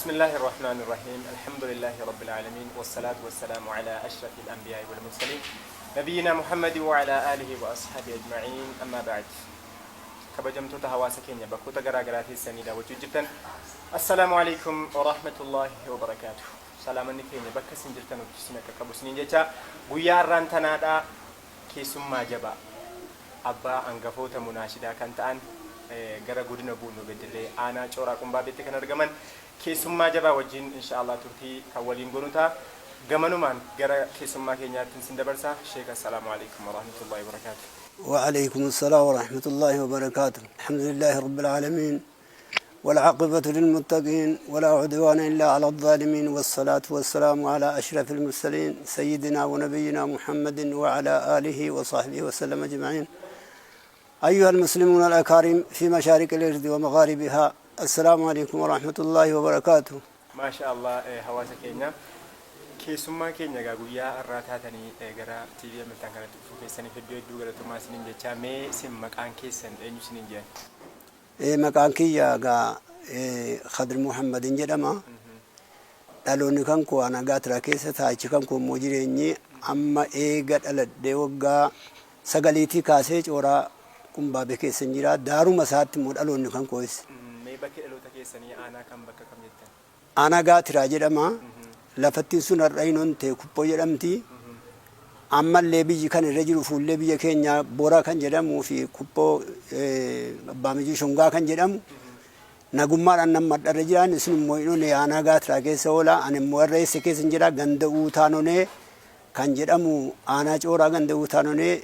Bismillaahi Rahmaani Rahiim Alhamdulillaahi Rabbil Aalamiin Wassalaatu Wassalaamu Alaa Ashrafil Anbiyaa'i Wal Mursaliin Nabiyyinaa Muhammadi wa Alaa Aalihi wa Ashaabihi Ajma'iin Ammaa Ba'd Kabajamtoota hawaasa keenya bakkoota garaa garaa teessanii daawwachuu jirtan Assalaamu Aleykum wa Rahmatullaahi wa Barakaatuh Salaamanni keenya bakka isin jirtanutti isin akka qabu isiniin jecha guyyaa har'aan tanaadha keessummaa jabaa abbaa angafoota munaashidaa kan ta'an gara godina Buunnoo Beddellee aanaa Cooraa Qumbaabeetti kan argaman keessummaa jabaa wajjin insha Allah turtii kan waliin goonu ta'a. Gamanumaan gara keessummaa keenyaatti isin dabarsa. Sheek assalaamu alaikum warahmatullahi wabarakaatu. وعليكم السلام ورحمة الله وبركاته. الحمد لله رب العالمين، والعاقبة للمتقين، ولا عدوان إلا على الظالمين، والصلاة والسلام على أشرف المرسلين سيدنا ونبينا محمد وعلى آله وصحبه وسلم أجمعين. أيها المسلمون الأكارم في مشارق الأرض ومغاربها، السلام عليكم ورحمة الله وبركاته. Maasha Allah, hawaasa keenya, keessummaa keenya egaa guyyaa har'aa taatanii gara TV Amantaan kanatti dhufuu keessaniif hedduu hedduu galatoomaa isiniin jechaa, mee isin maqaan keessan eenyu isiniin jedhan? Maqaan kiyya egaa Khadir Muhammadin jedhama. Dhaloonni kan koo aanaa Gaatiraa keessa, taa'ichi kan koo immoo jireenyi amma eega dhaladhee waggaa 9tii kaasee Cooraa Qumbaabee keessa hin jira. Daaruma isaatti immoo dhaloonni kan koos. Mee bakki dhaloota keessanii aanaa kam, bakka kam jettan? Aanaa Gaatiraa jedhama. Lafattiin sun har'a hin onte, Kuphoo jedhamti. Ammallee biyyi kan irra jiru fuullee biyya keenya Bora kan jedhamuu fi Kuphoo Abbaa Mijuu Shongaa kan jedhamu nagummaadhaan nama irra jiran isin immoo hin one, aanaa Gaatiraa keessa oola. Ani immoo irra eessa keessa hin jira, ganda Uutaanonee kan jedhamu, aanaa Cooraa, ganda Uutaanonee,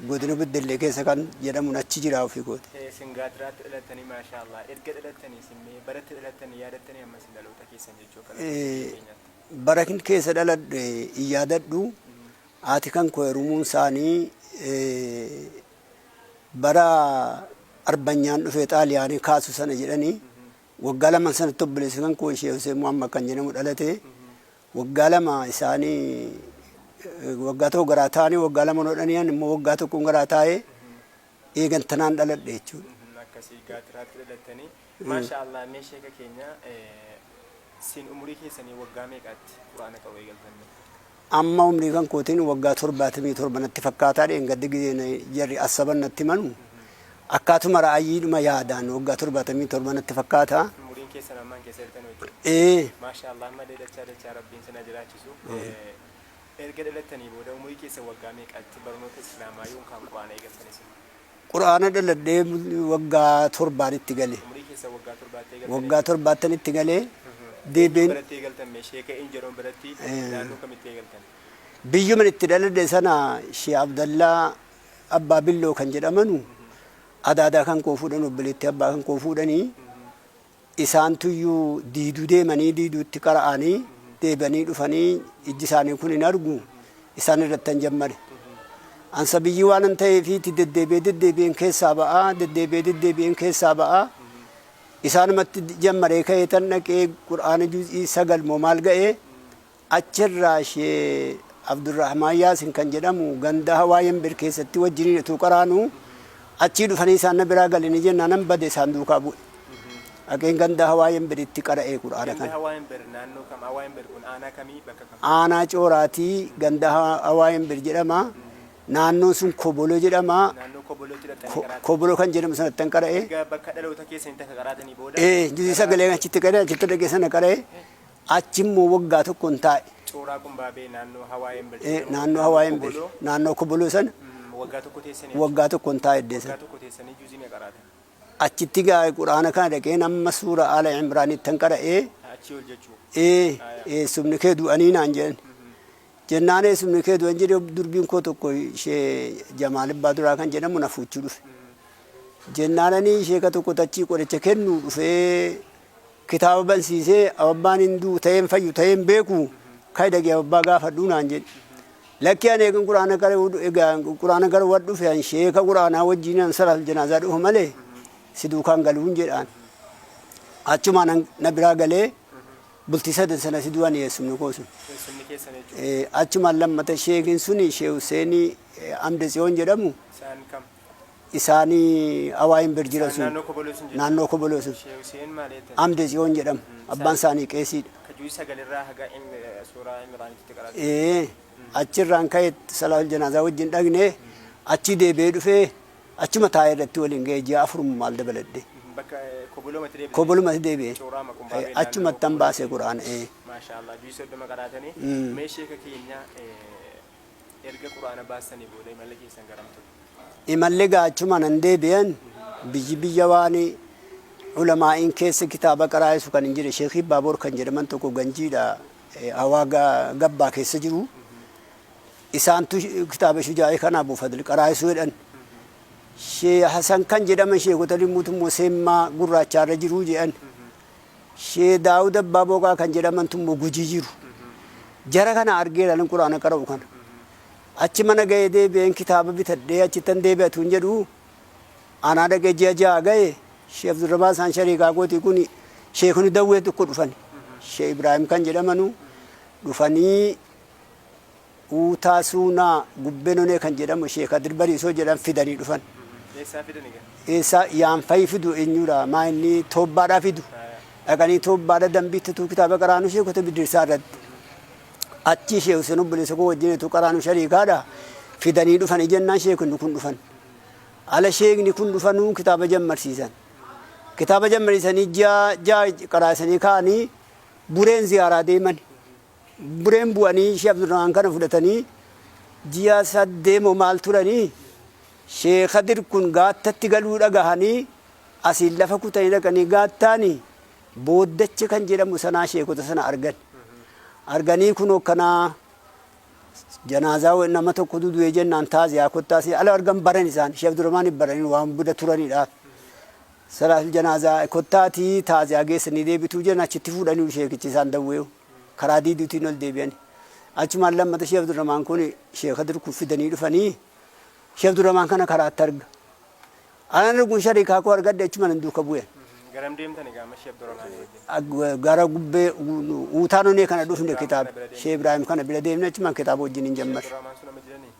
godina Beddellee keessa kan jedhamu achi jira ofii kooti. Isin Gaatiraatti dhalattanii, maasha Allah. Erga dhalattanii isin mee baratti dhalattanii yaadattanii amma isin dhaloota keessan jechuu akka lakkoofsa biyya keenyaatti? Bara keessa dhaladhe hin yaadadhu. Haati kan koo heerumuun isaanii bara arbanyaan dhufee Xaaliyaanii kaasu sana jedhanii, waggaa 2 sanatti obboleessi kan koo ishee Hussein Muhammad kan jedhamu dhalate. Waggaa 2 isaanii waggaa 1 garaa taa'anii waggaa 2 hodhanii, ani immoo waggaa 1 garaa taa'ee eegan tanaan dhaladhe jechuudha. Akkasii, Gaatiraatti dhalattanii. Maasha Allah, mee sheeka keenya, sin umurii keessanii waggaa meeqaatti Quraana qara'uu eegaltan? Amma umrii kan kootiin waggaa 77 natti fakkaataa, dheengaddi gizeen jarri assaban natti manu akkaatuma ra'ayyiidhuma yaadaan waggaa 77 natti fakkaata. Umuriin keessan ammaan keessa jirtan jechuudha. Ee. Maasha Allah, ammallee dachaa dachaa Rabbiin sin haa jiraachisu. Erga dhalattanii booda umurii keessa waggaa meeqaatti barnoota Islaamaa yookaan Quraana eegaltan isin? Quraana dhaladhee waggaa 7n itti gale. Umurii keessa waggaa 7tti eegaltan? Waggaa 7ttan itti galee deebiin. Biratti eegaltan mee? Sheeka eenyu jedhamu biratti, naannoo kamitti eegaltan? Biyyuma itti dhaladhe sana Shee Abdallaa Abbaa Billoo kan jedhamanu adaadaa kan koo fuudhan, obboleettii abbaa kan koo fuudhanii, isaantuyyuu diiduu deemanii diiduutti qara'anii deebi'anii dhufanii, ijji isaanii kun hin argu, isaan irratti han jammare. Ansa biyyi waan hin ta'eefiiti deddeebi'ee deddeebi'een keessaa ba'aa, deddeebi'ee deddeebi'een keessaa ba'aa. Isaanumatti jammaree ka'ee tan dhaqee Qur'aana juz'ii 9 moo maal ga'ee, achirraa ishee Abdurrahmaan Yaasin kan jedhamu ganda Hawaa Yembir keessatti wajjiniin utuu qaraanu achii dhufanii isaan na biraa galanii jennaan nan bade, isaan duukaa bu'e. Dhaqeen ganda Hawaa Yembiritti qara'ee Qur'aana Ganda kana. Hawaa Yembir naannoo kam? Hawaa Yembir kun aanaa kamii, bakka kam? Aanaa Cooraatii, ganda Hawaa Yembir jedhama. Naannoon sun Koboloo jedhama. Naannoo Kobolootti dhaqxanii qaraatan. Koboloo kan jedhamu sanatti kan qara'e. Erga bakka dhaloota keessanitti akka qaraatanii booda. Ee, juzii sagalee achitti qara'e, achitti dhaqee sana qara'e. Achi immoo waggaa 1n taa'e. Cooraa Qumbaabee, naannoo Hawaa Yembir Eh, jedhamu. Naannoo Hawaa Yembir. Koboloo. Naannoo Koboloo sana. Waggaa 1 teessanii achi? Waggaa 1n taa'e iddee Waggaa sana. 1 teessanii juzii meeqa qaraatan? Achitti gaa Quraana kana dhaqeen amma suura Aala Imraanitti tan qara'ee. Achii ol jechuu. Ee, eessumni kee du'anii naan jedhan. Jennaan eessumni kee du'an jedhee, durbiin koo tokko ishee Jamaal Abbaa Duraa kan jedhamu na fuuchuu dhufe. Jennaan ani sheeka tokko tachii qoricha kennu dhufee kitaaba bansiisee, ababbaan hin du'u ta'een fayyu ta'een beeku, kai dhaqee ababbaa gaafadhuu naan jedhe. Lakki, ani eegan Quraana qara'uu egaa Quraana qara'uu waan dhufe, an sheeka Quraanaa wajjin an salaat janaazaa dhufa malee si duukaan galuun jedhaan. Achumaan na biraa galee bultii sadan sana si du'an eessumni koo sun. Eessumni keessan jechuudha. Achumaan lammata sheekin suni Shee Huseenii Amde Tsiyoon jedhamu. Isaan kam? Isaanii Awaayin bir jiran Isaan sun naannoo Koboloo sun jechuudha. Naannoo Koboloo sun. Sheekh Huseen maal jettan? Amde Tsiyoon jedhamu. Abbaan isaanii qeesiidha. Ka juuzii sagalirraa haga suuraa Imraanitti qaraatu. Ee, achirraan ka'e salaatul janaazaa wajjin dhaqne, achi deebi'ee dhufee achuma taa'ee irratti waliin ga'e ji'a 4 maal dabaladhe. Bakka Kobolomatti deebi'e. Kobolumatti deebi'e. Cooraa Maqumbaabee naannoo Achumattan Koboloo. baase Qur'aana. Ee. Maasha Allah juuzii 30 qaraatanii. Mee sheeka keenya erga Qur'aana baasanii booda imalli keessan garam ture? Imalli gaa achumaan an deebi'an biyyi biyya waan ulamaa'iin keessa kitaaba qaraa'isu kan hin jire Sheekh Baaboor kan jedhaman tokko Ganjiidha hawaa gabbaa keessa jiru. Isaantu kitaaba Shujaa'ii kana Abu Fadl qaraa'isuu jedhan. Shee Hasan kan jedhaman sheekota Limmuutu immoo Seemmaa gurraachaarra jiru jedhan. Shee Daawud Abbaa Booqaa kan jedhamantu immoo Gujii jiru. Jara kana argeera nan Quraana qara'u kana. Achi mana ga'ee deebi'een kitaaba bitadhee achittan deebi'a tuun jedhu aanaa dhaqee ji'a 6 ga'e Shee Abdurramaan isaan shariikaa kootii kun sheekonni dawwee tokko dhufani. Shee Ibraahim kan jedhamanu dhufanii Uutaa Suunaa Gubbenonee kan jedhamu Shee Kadir Bariisoo jedhan fidanii dhufan. Eessaa fidani gaa? Eessaa yaanfayi fidu eenyudha maa inni toobbaadhaa fidu. Dhaqanii toobbaadha dambiitti utuu kitaaba qaraanu sheekota bidirsaa irratti. Achii Sheekh Huseen obboleessa koo wajjin utuu qaraanu shariikaadha fidanii dhufanii jennaan sheekonni kun dhufan. Ala sheekni kun dhufanuu kitaaba jammarsiisan. Kitaaba jammarsiisanii ji'a 6 qaraasanii ka'anii Bureen ziyaaraa deeman. Bureen bu'anii Sheekh Abdurrahmaan kana fudhatanii ji'a saddeemo maal turanii Sheekh Kadir kun gaattatti galuu dhagahanii asiin lafa kutanii dhaqanii gaattaani booddacha kan jedhamu sanaa sheekota sana argan. Arganii kunoo akkanaa janaazaa nama tokkotu du'ee jennaan taaziyaa kottaa si ala argan baran isaan Sheekh Abdurrahmaan baranii waan bira turaniidhaaf. Salaatul janaazaa kottaatii taaziyaa geessanii deebituu jedhan achitti fuudhanii sheekichi isaan dawwee'u karaa diiduutiin ol deebi'ani. Achumaan lammata Sheekh Abdurrahmaan kun Sheekh Kadir kun fidanii dhufanii Sheekh Abdurrahmaan kana karaatti arga. Anan arguun shariikaa koo argadhe achumaan hin duuka bu'e. Garam deemtani gaa amma Sheekh Abdurrahmaan wajjin? Gara gubbee uutaan onee kana dhufne Ibrahim kitaaba kana bira deemne. Sheekh Ibraahim kana bira deemne achumaan kitaaba wajjin hin Sheekh jammarre. Abdurrahmaan sun amma jiranii?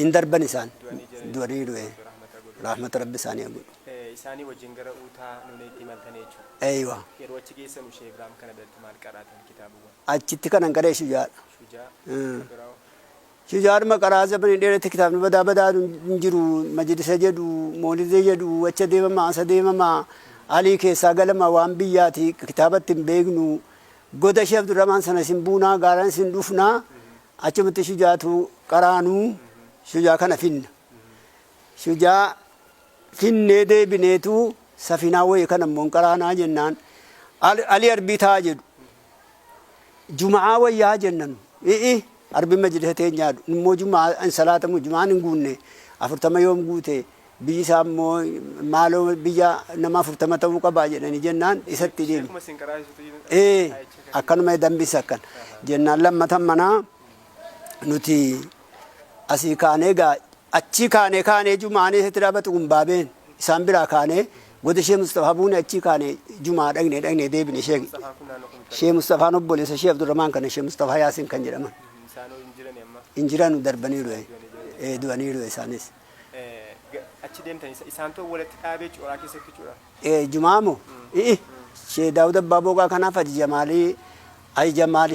Hin darban isaan Du'anii jiranii. du'anii du'e. Rabbi rahmata godhu. Rahmata Rabbi isaanii haa godhu. Isaanii wajjin gara Uutaa Nuneetti imaltanii jechuudha. Eeywa. Yeroo achi geessanu Sheekh Ibraahim kana biratti maal qaraatan kitaabuwwan? Achitti kanan qara'e Shujaadha. Shujaa kan biraa hoo? Shujaadhuma qaraa zamanii dheeratti kitaabni badaa badaa hin jiru majlisa jedhu moolida jedhu acha deemama asa deemama alii keessaa galama waan biyyaati kitaabatti hin beeknu goda Sheekh Abdurrahmaan sana isin buunaa gaaraan isin dhufnaa achumatti Shujaatu qaraanuu Shujaa kana finna. Shujaa finnee deebineetu safinaa wayii kana immoo hin qaraanaa jennaan alii arbii ta'a jedhu. Juma'aa wayyaa jenna nu. I'i arbi majlisa teenyaa immoo juma'aa hin salaatamu juma'aan hin guunne 40 yoom guute biyyi isaa immoo maaloo biyya nama 40 ta'uu qabaa jedhanii jennaan isatti deemi. Sheekuma isin qaraasisutu Ee akkanuma dambis akkan jennaan lammatan manaa nuti asii kaanee gaa achii kaanee kaanee juma'aan eessatti dhaabatu kun baabeen isaan biraa kaanee goda ishee Mustafaa buune achii kaanee jumaa dhaqnee dhaqnee deebine ishee Mustafaan kun naannoo kamitti Shee Mustafaan obboleessa ishee Abdurrahmaan kana ishee Mustafaa Yaasin kan jedhaman Isaanoo hin jirani amma. Hin jiranu darbaniiru du'aniiru isaanis. Achi deemtanii isaantu walitti dhaabee cooraa keessatti jechuudha. Jumaa moo? I'i Shee Daawud Abbaa Booqaa kanaaf Haji Jamaalii Haji Jamaal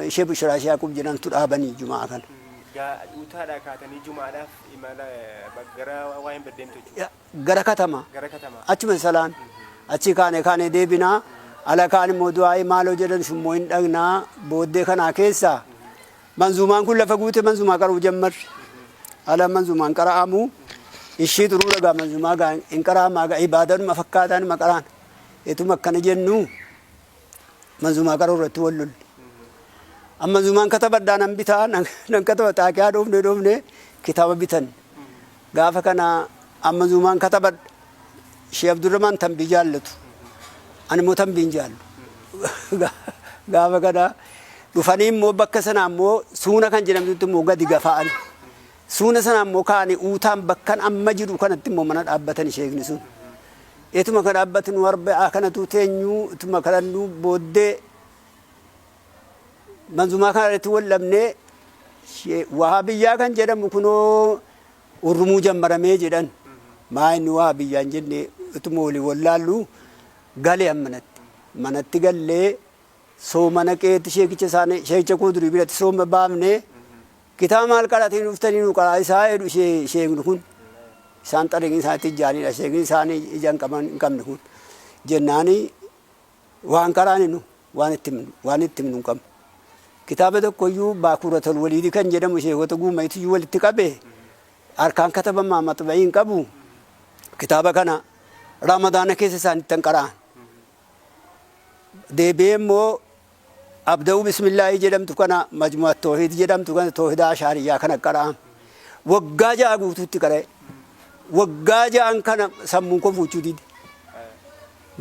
ishee Bushiraa ishee Yaqub jedhamtu dhaabanii jumaa kana. Gaa Utaadhaa kaatanii jumaadhaaf imala gara waa hin deemtu jechuudha. Gara katama. Gara katamaa. Achuma salaan. Achii kaane kaane deebinaa. Ala kaan immoo du'aa'ii maaloo jedhan shummoo hin dhagnaa booddee kanaa keessa manzuumaan kun lafa guute manzuumaa qaruu jammarre. Ala manzuumaan qara'amu ishii xuruu dhagaa manzuumaa gaa hin qara'amaa gaa ibaadaadhuma fakkaataanuma qaraan. Etuma akkana jennu manzuumaa qaruu irratti wal lolle. Amma manzuumaan katabadhaa nan bitaa nan kataba xaaqiyaa dhoofne dhoofne kitaaba bitan. Gaafa kana amma manzuumaan katabadha. Shee Abdurrahmaan tambii jaallatu. Ani immoo tambii hin jaallu. Gaafa kana dhufanii immoo bakka sana immoo suuna kan jedhamtutti immoo gadi gafa'an. Suuna sana immoo kaa'anii uutaan bakkan amma jiru kanatti immoo mana dhaabbatan sheekni sun. Etuma kan dhaabbatan arba'aa kanatu teenyuu ituma kadhannu booddee manzumaa kana irratti wal dhabnee wahabiyyaa kan jedhamu kunoo urrumuu jammaramee jedhan. Maa inni waa biyyaan jenne utuma walii wallaallu gale ammanatti. Manatti gallee soomana qeetti sheekicha isaanii sheekicha koo durii biratti sooma baafne kitaaba maal qaraatanii dhuftanii nu qaraa isaa jedhu sheekni kun. Isaan xariiqni isaanii tijjaaniidha. Sheekni isaanii ija hin qaban hin qabne kun. Jennaani waan qaraani nu waan itti himnu waan itti himnu hin qabnu. Kitaaba tokkoyyuu Baakuratul Waliidi kan jedhamu sheekota guumayitu walitti qabe harkaan katabamaa maxba'ii hin qabu. Kitaaba kana Ramadaana keessa isaanitti hin qara'an. Deebi'ee immoo Abda'uu Bismillaahii jedhamtu kana Majmu'a Toohid jedhamtu kana Toohida Ashaariyyaa kana qara'an. Waggaa 6 guutuutti qara'e. Waggaa 6n kana sammuun koo fuuchuu dide.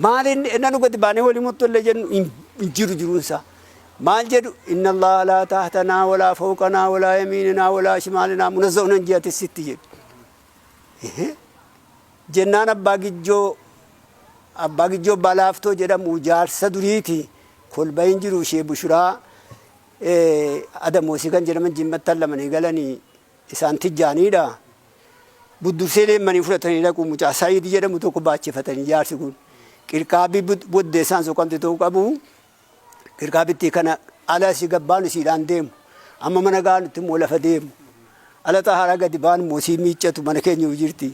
Maal inni enna nu gadi baanee walii mottolle jennu hin jiru jiruun isaa. Maal jedhu inna Allaha laa tahtanaa walaa fawqanaa walaa yamiininaa walaa shimaalinaa munazzahun an jihati sitti jedhu. Jennaan abbaa gijjoo abbaa gijjoo abbaa laaftoo jedhamu jaarsa duriiti kolba hin jiru ishee bushuraa adamoosii kan jedhaman jimmattan lamanii galanii isaan tijjaaniidha. Buddursee leemmanii fudhatanii dhaqu mucaa Sa'iid jedhamu tokko baachifatanii jaarsi kun qirqaabii boddeessaan soqamte tokko qabu qirqaabittii kana ala asii gabbaan isiidhaan deemu amma mana gaanutti immoo lafa deemu ala xahaaraa gadi baan immoo isii miiccatu mana keenya jirti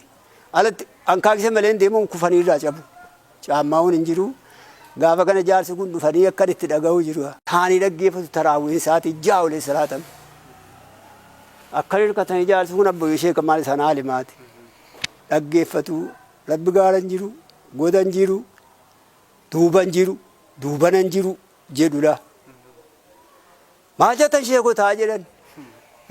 alatti ankaakisa malee hin deemuun kufanii irraa cabu caammaa'uun hin jiru gaafa kana jaarsi kun dhufanii akkan itti dhaga'u jiru taanii dhaggeeffatu taraawiin isaatii ja'a olee salaatame. Akkan hirkatanii jaarsi kun abboyyoo sheeka maal isaan haalimaati. Dhaggeeffatu rabbi gaara hin jiru goda hin jiru duuba hin jiru duubana hin jiru jedhudha. Maal jettan sheekotaa jedhan.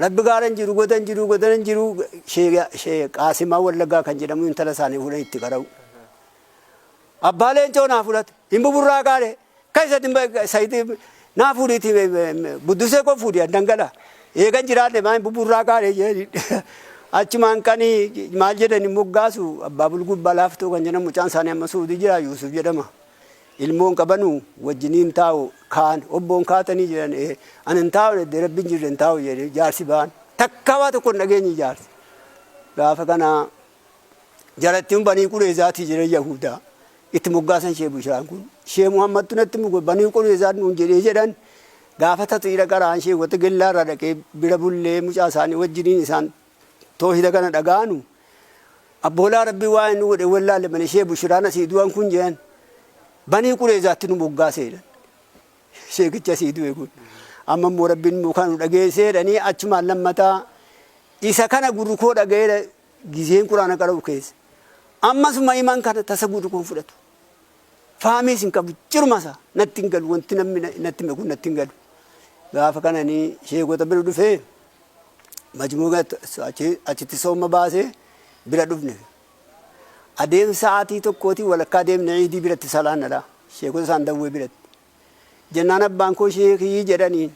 Rabbi gaara hin jiru goda hin jiru godana hin jiru shee Qaasimaa Wallaggaa kan jedhamu intala isaanii fuudhan itti qara'u. Abbaa leencoo naa fudhate hin buburraa qaale Kan isatti sayitii naa fuudhiiti buddusee koo fuudhi an dangala. Eegan jiraadhe maa hin buburraa qaale jedhani. Achumaan qanii maal jedhani moggaasu abbaa bulguu balaaftoo kan jedhamu mucaan isaanii amma Suudii jira Yuusuf jedhama. Ilmoon qabanu wajjiniin taa'u kaan obboon kaatanii jedhan ani hin taa'u jedhe rabbi hin jirre hin taa'u jedhe jaarsi ba'an. Takkaa waa tokko hin dhageenye jaarsi. Gaafa kana Jarattiin Banii Qureezaatii jedhan Yahuudaa itti moggaasan Shee Bushraan kun. Shee Muhammadtu natti mugo Banii Qureezaa nuun jedhee jedhan gaafa taxiira qara'an sheekota gellaa irraa dhaqee bira bullee mucaa isaanii wajjiniin isaan toohida kana dhaga'anu abboolaa rabbii waa inni godhe wallaalle malee Shee Bushraan asii du'an kun jedhan Banii Qureezaatti nu moggaase jedhan. Sheekicha asii du'e kun. Amma immoo rabbiin immoo kan nu dhageessee jedhanii achumaan lammataa isa kana gurri koo dhaga'eera Gizeen quraana qara'u keessa ammasuma iman kana tasa gurri koo hin fudhatu. Faamiis hin qabu jiruma isaa natti hin galu wanti namni natti hime kun natti hin galu. Gaafa kanani sheekota bira dhufee majmuuqa achitti sooma baasee bira dhufne. Adeemsa sa'aatii tokkootii walakkaa deemne ciidii biratti salaannadha. Sheekota isaan dawwee biratti. Jennaan abbaan koo sheekii jedhaniin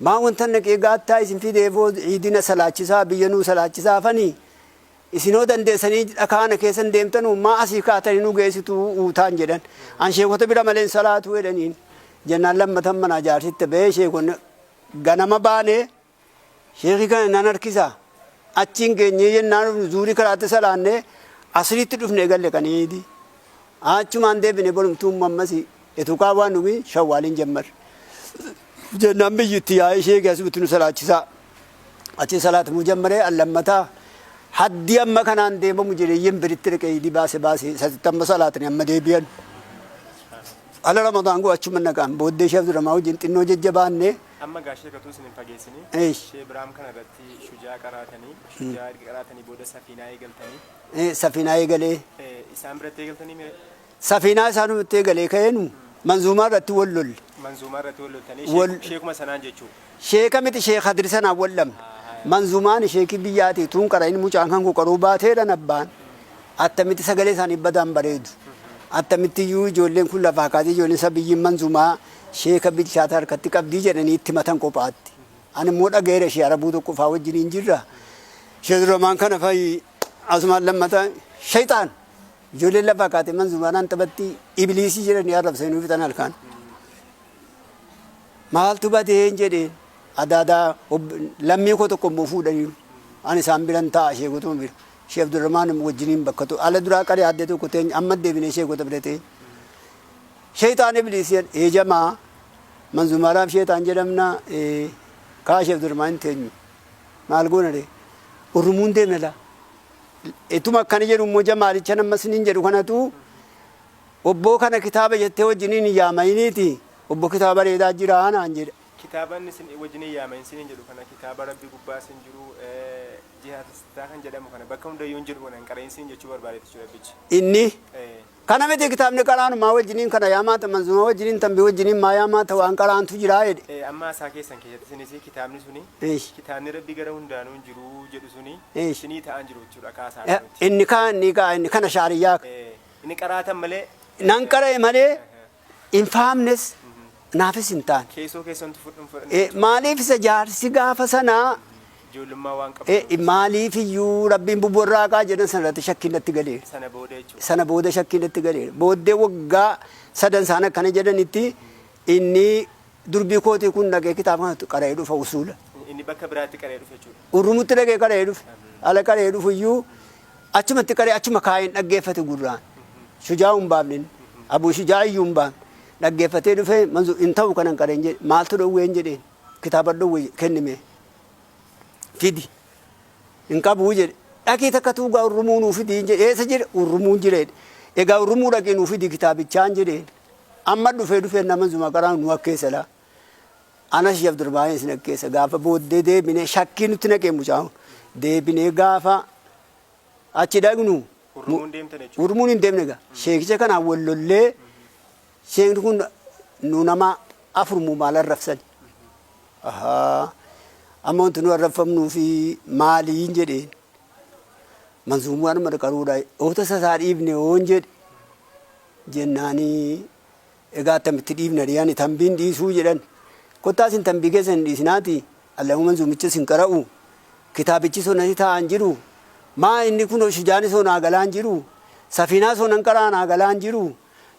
Maa wontan dhaqee gaattaa isin fideefoo ciidii na salaachisaa biyya nuu salaachisaa hafanii isinoo dandeessanii dhakaa na keessa hin deemtanuu maa asii kaatanii nu geessitu uutaan jedhan an sheekota bira malee hin salaatuu jedhaniin jennaan lammatan manaa jaarsitti ba'ee sheekonni ganama baanee sheekii kana nan harkisa achiin geenyee jennaan dhufnu zuurii karaatti salaannee asriitti dhufne galle kan iidii achumaan deebine borumtuun ammas etuqaa waan nuyi shawwaaliin jammar Jennaan biyyi itti yaa'ee ishee asumatti nu salaachisaa. Achi salaatamuu jammaree an lammataa haddii amma kanaan deemamu jedhee yembiritti dhaqee iidii baase baase isatti amma salaatanii amma deebi'an. Ala Ramadaan goo achuma naqaan booddee ishee Abdurrahmaan wajjin xinnoo jajjabaanne. Amma gaa sheeka utuu isin hin fageessini Eish. shee Biraam kana irratti shujaa qaraatanii shujaa erga qaraatanii booda safiinaa eegaltanii Safiinaa eegalee. Isaan biratti eegaltanii mee? Safiinaa isaanumatti eegalee ka'eenu manzuumaa irratti wal lolle. Manzuumaa irratti wal loltanii Wal- sheekuma sanaan jechuu. Sheeka miti sheek Hadir sanaan wal dhabne. Manzuumaan sheekii biyyaatii tuun qara'in mucaan kan koo qaruu baateedhan abbaan. Attamitti sagalee isaanii badaan bareedu. Attamitti iyyuu ijoolleen kun lafaa kaatee ijoolleen sabiyyiin manzuumaa sheeka bilchaata harkatti qabdii jedhanii itti matan kophaatti. Ani immoo dhaga'eera ishee arabuu tokko faa wajjiniin jirra. Ishee duramaan kana fa'i asumaan lammata shayxaan. Ijoolleen lafaa kaatee manzuumaadhaan taphatti ibiliisii jedhanii arrabsanii nu fixan halkan. Maaltu badeen jedheen adaadaa lammii koo tokko immoo fuudhaniiru. Ani isaan biran taa'a ishee gutuma bira. Sheekh Abdurrahmaan wajjiniin bakka ala duraa qaree addee tokko teenya amma deebinee sheekota bira teenya. Sheexaan ibliis jedhe ee jamaa manzumaadhaaf sheexaan jedhamna ee kaa Sheekh Abdurrahmaan hin teenyu. Maal goona ree? Urrumuun deemna laa. Ituma akkana jedhu immoo jamaalicha nama isiniin jedhu kanatu obboo kana kitaaba jettee wajjiniin hin yaama'iniiti obbo kitaaba bareedaa jira naan jedhe. Kitaaba inni isin wajjin hin yaama'in isiniin jedhu kana kitaaba Rabbi gubbaa isin jiru jihaadistaa kan jedhamu kana bakka hundayyuu hin jiru kana hin qara'in isiniin jechuu barbaadeeti jechuudha abbichi. Inni kana miti kitaabni qaraanu maa wajjiniin kana yaa maata manzumaa wajjiniin tambii wajjiniin maa yaa maata waan qaraantu jiraa jedhe. Amma haasaa keessan keessatti isinis kitaabni suni kitaabni Rabbi gara hundaanuu hin jiru jedhu suni isinii ta'an jiru jechuudha kaasaa nuti. Inni kaa inni kaa inni kana shaariyyaa. Inni qaraatan malee. Nan qara'e malee hin faamnes naafis hin taane. Keessoo keessantu fudhun fudhan. Maaliif isa jaarsi gaafa sanaa Ijoollummaa waan qabu. Maaliif iyyuu Rabbiin buborraaqaa jedhan sanarratti shakkiin natti galeera. Sana booda jechuudha. Sana booda shakkiin natti galeera. Booddee waggaa sadan isaan akkana jedhanitti inni durbii kootii kun dhaqee kitaaba kana qara'ee dhufa usuula. Inni bakka biraatti qara'ee dhufe jechuudha. Urrumutti dhaqee qara'ee dhufe. Ala qara'ee dhufu iyyuu achumatti qara'ee achuma kaa'een dhaggeeffate gurraan. Shujaa hin baafne inni. Abuu Shujaa iyyuu hin baafne. Dhaggeeffatee dhufe manzu hin ta'u kanan qareen jedhe maaltu dhowween jedheen kitaaba dhowwe kennime fidi hin qabuu jedhe dhaqii takka tuugaa urrumuu nuu fidi jedhe eessa jedhe urrumuun jira jedhe egaa urrumuu dhaqii nuu fidi kitaabichaan jedheen amma dhufee dhufee nama zuma qaraan nu akkeessa laa anas Sheekh Abdurrahmaan isin akkeessa gaafa booddee deebinee shakkii nutti naqee mucaan deebinee gaafa achi dhaqnu Urrumuun deemtan jechuudha. Urrumuun hin deemne egaa sheekicha kanaan wal lollee sheekni kun nu nama afur muu maal arrabsan. Ahaa amma wanti nu arrabfamnuu fi maaliin jedheen manzuumaan qaruudha oota sasaa dhiifne hoon jedhe jennaanii egaa attamitti dhiifna ani tambiin dhiisuu jedhan kottaa isin tambii keessa hin dhiisinaati allamu manzuumicha isin qara'u kitaabichi sonati taa'an jiru maa inni kun shujaani sonaa galaan jiru safiinaa sonan qaraanaa galaan jiru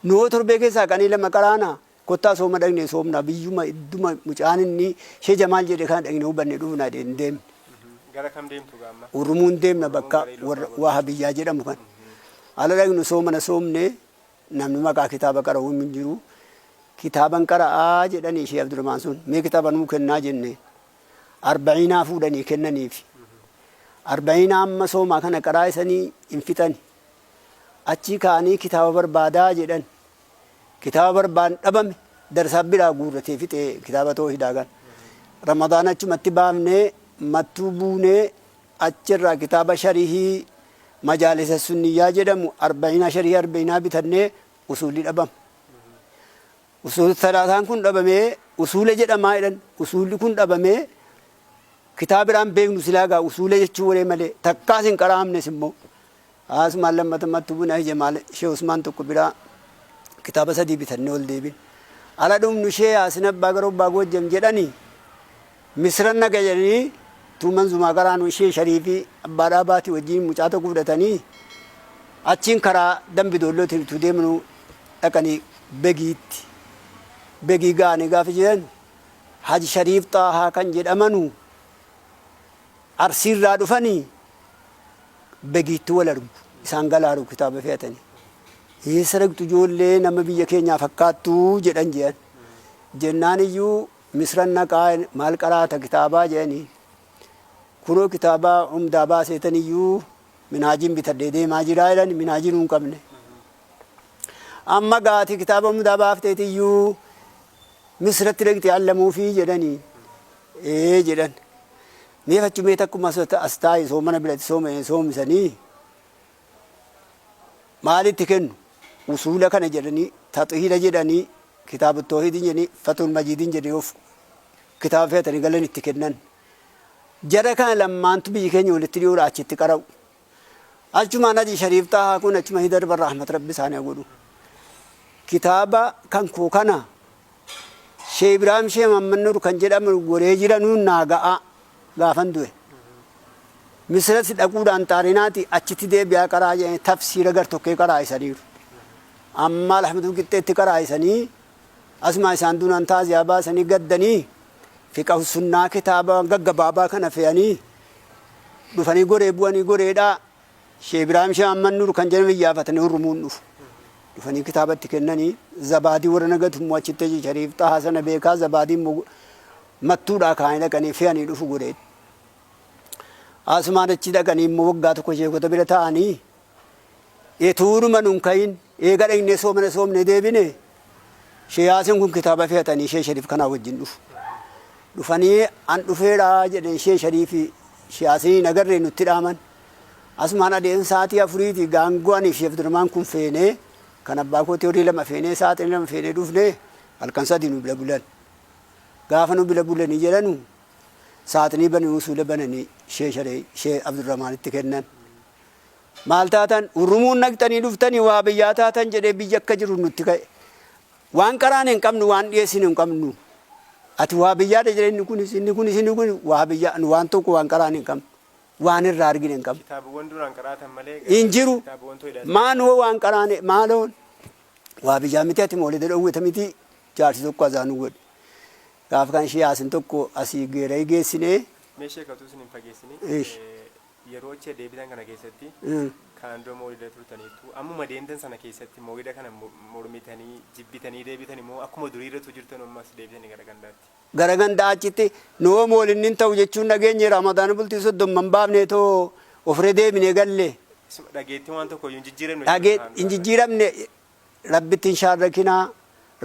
nuhoo torbee keessaa qanii lama qaraana kottaa sooma dhaqne soomna biyyuma idduma mucaan inni ishee jamaal jedhe kana dhaqne hubanne dhufna hin deemne. Gara kam deemtu gaamma? Urrumuun deemna bakka warra wahabiyyaa jedhamu kan. Ala dhaqnu soomana soomne namni maqaa kitaaba qara'u hin jiru. Kitaaban qara'aa jedhanii ishee Abdurrahmaan sun mee kitaaba nuu kennaa jenne arba'iinaa fuudhanii kennaniif. Arba'iinaa amma soomaa kana qaraa isanii hin fixani. Achii ka'anii kitaaba barbaadaa jedhan. Kitaaba barbaan dhabame darsaa biraa guurratee fixee kitaaba toohidaa kan. Ramadaan achumatti baafnee mattuu buunee achirraa kitaaba sharihii majaalisa sunniyyaa jedhamu arba'iinaa sharihii arba'iinaa bitannee usuulli dhabama. Usuul salaataan kun dhabamee usuula jedhamaa jedhan usuulli kun dhabamee kitaaba biraan beeknu silaa gaa usuula jechuu waree malee takkaas hin qaraamnes immoo haasumaan lammata mattuu buna jamaal ishee Usmaan tokko biraa kitaaba sadii bitannee ol deebin. Ala dhumnu ishee yaasin abbaa gara abbaa goojjam jedhanii misran naga jedhanii tuuman zumaa qaraanu ishee shariifii abbaa dhaabaatii wajjin mucaa tokko fudhatanii achiin karaa dambi doollootiin utuu deemnu dhaqanii begiitti. Begii ga'anii gaafa jedhan Haji Shariif Xaahaa kan jedhamanu Arsiirraa dhufanii begiitti wal argu. Isaan galaaru kitaaba fe'atanii. Eessa dhaqxu ijoollee nama biyya keenyaa fakkaattu jedhan jedhan. Jennaan iyyuu misran naqaa maal qaraata kitaabaa jedhanii. Kunoo kitaaba umdaa baaseetan iyyuu minaajiin bitadhee deemaa jiraa jedhan minaajiin hin qabne. Amma gaati kitaaba umdaa baafteeti iyyuu misratti dhaqxee allamuufii jedhanii. Ee jedhan. Mee fachumee takkuma as taa'e soomana biratti soomisanii maalitti kennu usuula kana jedhanii taxihiira jedhanii kitaaba toohidin jedhanii fatul majiidin jedhanii of kitaaba fe'atanii galan itti kennan. Jara kana lammaantu biyyi keenya walitti dhiyoodha achitti qara'u. Achumaan Haji Shariif Xaahaa kun achuma hidarba rahmat rabbi isaanii godhu. Kitaaba kan koo kana Shee Ibraahim Shee Mahammad Nur kan jedhamu goree jiranuun naa ga'a gaafan du'e. Misirratti dhaquudhaan xaarinaati achitti deebi'aa qaraa jedhanii tafsiira gar tokkee qaraa'isaniiru. Amma alhamduu qixxeetti qaraa'isanii asuma isaan dunaan taaziyaa baasanii gaddanii fiqahu sunnaa kitaaba gaggabaabaa kana fe'anii dhufanii goree bu'anii goreedhaa Shee Ibraahim Shee Ahmad Nuur kan jedhamu iyyaafatanii Hurrumuun dhufu. Dhufanii kitaabatti kennanii zabaadii warra nagatu immoo achitti hojii Shariif Xahaa sana beekaa zabaadii immoo mattuudhaa kaanii dhaqanii fe'anii dhufu godhee. Asumaan achi dhaqanii immoo waggaa tokko sheekota bira taa'anii etuunuma nun kayin eega dhaqnee soomana soomne deebine Shee Yaasin kun kitaaba fe'atanii Shee Shariif kanaa wajjin dhufu. Dhufanii an dhufeera jedheen Shee Shariifi Shee Yaasiniin agarree nutti dhaaman. Asumaan adeemsa sa'aatii afuriiti gaangoo anii fi Shee Abdurrahmaan kun feenee kan abbaa kootii horii lama feenee saaxinii lama feenee dhufne halkan sadii nu bira bulan. Gaafa nu bira bulanii jedhanu saaxinii banii usuula bananii Shee Sharee Shee Abdurrahmaanitti kennan. Maal taatan Hurrumuun naqxanii dhuftanii waa biyyaa taatan jedhee biyya akka jiru nutti ka'e. Waan qaraane hin qabnu waan dhiyeessine hin qabnu. Ati waa biyyaadha jedhe inni kunis inni kunis inni kun waa biyyaa nu waan tokko waan qaraane hin qabnu. Waan irraa argine hin qabnu. Kitaabawwan duraan qaraatan malee Hin jiru. kitaabawwan to'idhaan. Maan hoo waan qaraane maaloon waa biyyaa miti ati moolida dhowwita miti jaarsi tokko azaanuu godhe. Gaafa kan ishee yaasin tokko asii geera'ee geessinee Mee sheekatu isin hin fageessini. Ish. Yeroo achi deebitan kana keessatti kanaan dura moolida turtaniittu ammuma deemtan sana keessatti moolida kana mormitanii jibbitanii deebitan immoo akkuma duriirratu jirtan ammas deebitanii gara gandaatti. Gara gandaa achitti noo moolinni hin ta'u jechuun dhageenye Ramadaan bultii soddomman baafne too ofirra deebinee galle. Isuma dhageettiin waan tokko iyyuu hin jijjiiramne. Dhagee hin jijjiiramne rabbitti hin shaarrakinaa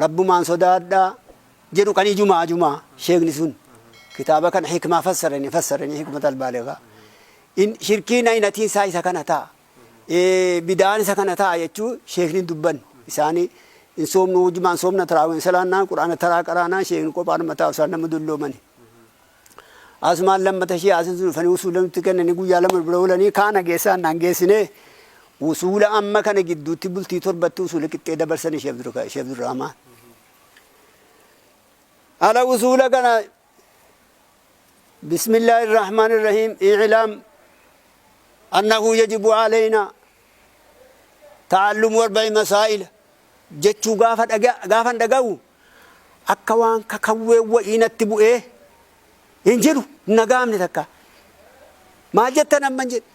rabbumaan sodaadhaa jedhu qanii jumaa jumaa sheekni sun kitaaba kana hikmaa fassaranii fassaranii hikmata albaaligaa. Shirkiin ayinatiin isaa isa kana ta'a. Bida'aan isa kana ta'a jechuu sheekni hin dubbanne. Isaanii hin soomnu jumaan soomna taraawii salaannaa quraana taraa qaraanaa sheekni qophaan mataa isaan nama dulloomani. Asumaan lammata ishee asin sun dhufanii usuula nutti kennanii guyyaa lama bira oolanii kaana geessaan naan geessinee usuula amma kana gidduutti bultii torbatti usuula qixxee dabarsan ishee Abdurrahmaan. Ala usuula kana bismillaahi irrahmaan irrahiim i'lam annahu yajibu alaynaa ta'allumu arba'i masaa'ila jechuu gaafa gaafan dhaga'u akka waan kakawwee wa'ii natti bu'ee hin jiru hin dhaga'amne takka. Maal jettan amma hin jedhe.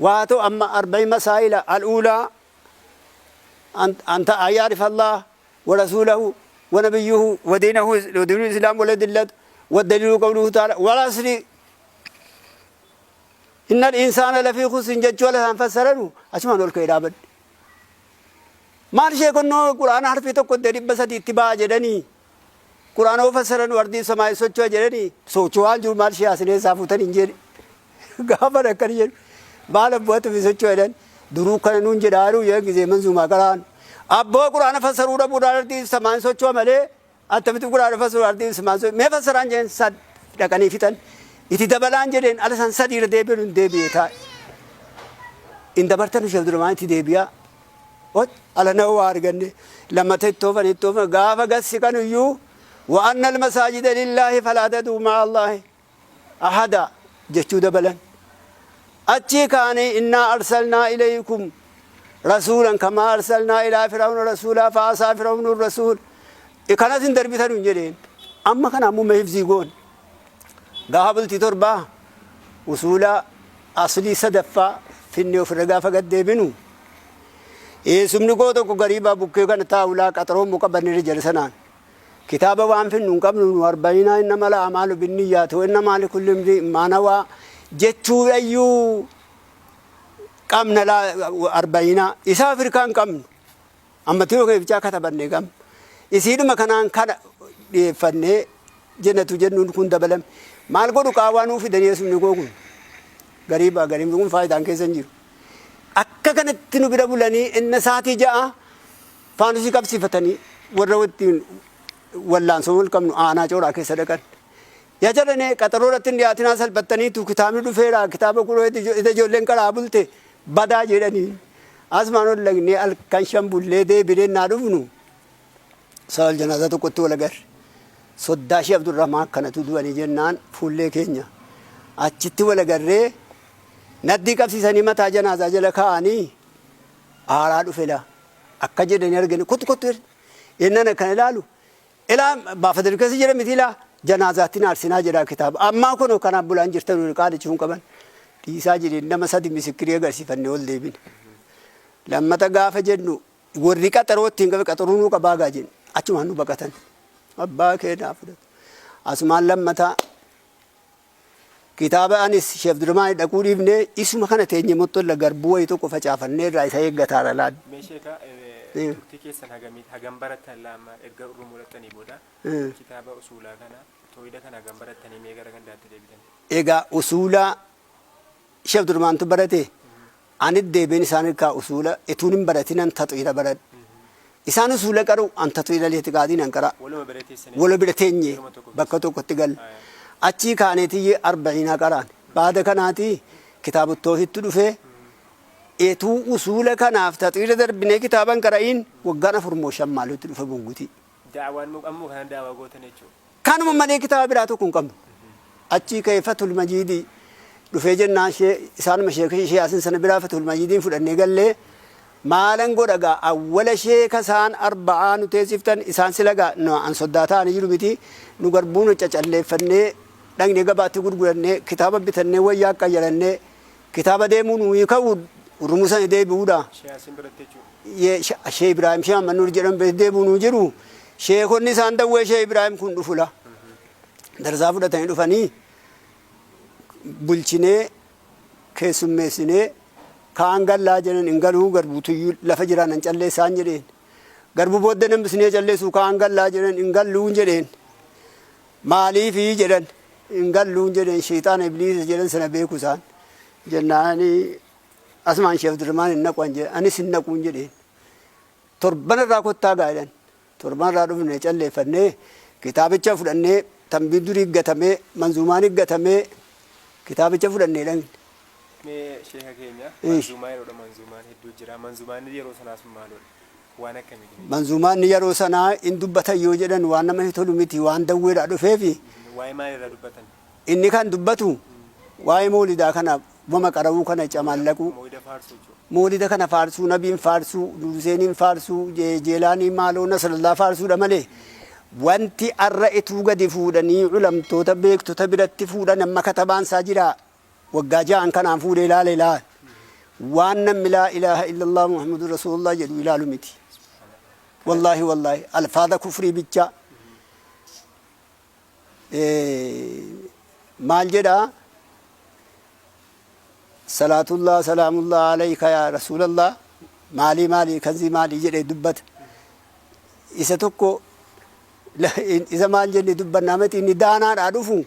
Waa ta'u amma arba'i masaa'ila al'uulaa an yaarifa Allah wa rasuulahu wa nabiyyuhu wa diinahu wa diinul islaam wal adillatu wa daliilu qawluhu ta'ala wal asri innal insaana lafii khusrin jechuu ala isaan fassaranu achumaan ol ka'ee dhaabadhe. Maal sheekonnoo quraana harfii tokko iddoo 300 itti ba'a jedhanii quraana yoo fassaranu ardii samaayii socho'a jedhanii socho'aan jiru maal shee asinee isaa fuutan hin jedhe gaafa akkana jedhu maal abboo ati fi socho'a jedhan duruu kana nuun jedhaa jiru yoo gizee manzuumaa qaraan abboo quraana fassaruu dhabuudhaan ardii samaayii socho'a malee attamitti quraana fassaruu ardii samaayii socho'a mee fassaraan jedhan sad dhaqanii fixan itti dabalaan jedheen ala san sadii irra deebi'uun hin deebi'e taa'e hin dabartan ishee durumaan itti deebi'aa. Ot ala nama waa arganne lammata itti oofan itti oofan gaafa gad siqan iyyuu wa anna almasaajida lillaahi falaa tad'uu ma'a allaahi ahada jechuu dabalan. Achii kaanii innaa arsalnaa ilaykum rasuulan kamaa arsalnaa ilaa fir'auna rasuulaa fa'asaa fir'aunu rasuul kanas hin darbitan hin jedheen. Amma kana ammoo hifzii goon. Gaafa bultii torbaa usuula aslii sadaffaa finnee ofirra gaafa gad deebinu eessumni koo tokko gariibaa bukkee kana taa'ulaa qaxaroo immoo qabanneerra jala sanaan kitaaba waan finnu hin qabnu nu arba'iinaa inna mala amaalu binniyyaati wa inna maali kulli imri'in maa nawaa jechuudhayyuu qabna laa arba'iinaa isaa Afrikaa hin qabnu ammatti yoo keefichaa katabanne qabna isiidhuma kanaan kana dhiyeeffannee jennatu jennuun kun dabalame maal godhu qaawwaa nuu fidanii eessumni koo kun gariibaa gariibni kun faayidaan keessa hin jiru. Akka kanatti nu bira bulanii inna sa'aatii ja'a faanusii qabsiifatanii warra wajjin wallaansoo wal qabnu aanaa cooraa keessa dhaqan. Yaa jedhane qaxaroo irratti hin dhiyaatinaa salphattaniitu kitaabni dhufeera kitaaba kunoo ija ijoolleen qaraa bulte badaa jedhanii. Asumaan ol dhaqnee halkan shan bullee deebinee naa dhufnu sawal janaazaa tokkotti wal agarre. Soddaa ishee Abdurrahmaan akkanatu du'anii jennaan fuullee keenya achitti wal agarree Naddii qabsiisanii mataa janaazaa jala kaa'anii aaraa dhufe laa akka jedhanii arganii kottu kottu jedhe. Innan akkana ilaalu ilaa baafata keessa jira miti ilaa janaazaatti naarsinaa jedhaa kitaaba. Ammaa kun kanaan bulaan jirtan qaalichi hin qaban. Dhiisaa jedheen nama sadi misikirii agarsiifannee ol deebine. Lammata gaafa jennu warri qaxaroo ittiin gafe qaxaruu nuu qabaa gaa jenne achumaan nu baqatan. Abbaa kee naa fudhatu. Asumaan lammataa kitaaba anis Sheekh Abdurrahmaan dhaquu dhiifnee isuma kana teenye mottolla garbuu wayii tokko facaafannee irraa isa eeggataara laal. Mee sheeka turtii keessan hagamii hagam barattan laamma erga Urrumuu dhaqxanii booda kitaaba usuulaa kana toohida kana hagam barattanii mee gara gandaatti deebitan? Egaa usuula Sheekh Abdurrahmaantu barate ani deebiin isaan irkaa usuula ituun hin baratinan taxwiira baradhe. Isaan usuula qaru an taxwiira li'tiqaadii nan qara. Waluma bira teessanii Wala bira teenye yeruma tokko bakka keessa. tokkotti galle. Achii kaaneetiyyi arba'iinaa qaraan. Baada kanaati kitaabu toohidtu dhufee etuu usuula kanaaf taxwiira darbinee kitaaba hin qara'iin waggaan 4 moo 5 maalitti dhufe muggutii. Da'awaan moo ammoo kana da'awaa gootan jechuudha. Kanuma malee kitaaba biraa tokko hin qabnu. Achii ka'ee Fathul Majiidii dhufee jennaan ishee isaanuma sheeka ishee Yaasin sana biraa Fathul Majiidiin fudhannee gallee maalan godha gaa awwala sheeka isaan arba'aa nu teessiftan isaan sila gaa nu an soddaa ta'anii jiru miti nu garbuu nu cacalleeffannee dhaqnee gabaatti gurgurannee kitaaba bitannee wayyaa qayyarannee kitaaba deemuu nu ka'u urumuu sana deebi'uudha. Shee Yaasin biratti jechuudha. Shee Ibraahim Shee Ahmad Nuur jedhamu biratti deebi'u nuu jiru. Sheekonni isaan dawwee Shee Ibraahim kun dhufula. Darsaa fudhatanii dhufanii bulchinee keessummeessinee kaan gallaa jedhan hin galuu garbuutuyyuu lafa jiraan nan calleessaan jedheen. Garbuu booddee nambisnee calleessu kaan gallaa jedhan hin galluun jedheen. Maaliifi jedhan hin galluun jedheen sheexaana ibliisa jedhan sana beeku isaan. Jennaani asumaan Sheekh Abdurrahmaan hin naqu an jedhe anis hin naquun jedheen. Torban irraa kottaa gaa jedhan. Torban irraa dhufne calleeffannee kitaabicha fudhannee tanbiin durii gatamee manzuumaan gatamee kitaabicha fudhannee dhaqne. Mee sheeka keenya manzuumaa yeroodha manzuumaan hedduu jira manzuumaan yeroo sanaa sun maaloodha waan akkamiiti mee? Manzuumaan yeroo sanaa in dubbatan yoo jedhan waan nama hin tolu miti waan dawweedhaa dhufeefi. Waa'ee maal irraa dubbatan? Inni kan dubbatu waa'ee moolidaa kana wama qara'uu kana camaallaquu. Moolida faarsuu jechuudha. Moolida kana faarsuu, nabiin faarsuu, Huseeniin faarsuu, Jeelaanii maaloo Nasrallaa faarsuudha malee wanti arra ituu gadi fuudhanii ulamtoota beektota biratti fuudhan amma katabaan isaa jira waggaa ja'an kanaan fuudhee ilaale ilaal waan namni laa ilaaha illallah Muhammadu Rasuulullah jedhu ilaalu miti. Wallaahi wallaahi alfaada kufrii bichaa. Maal jedha salaatullah salaamullah alayka yaa rasuulallah maalii maalii kanzii maalii jedhee dubbata. Isa tokko isa maal jenne dubbannaa miti inni daanaadhaa dhufu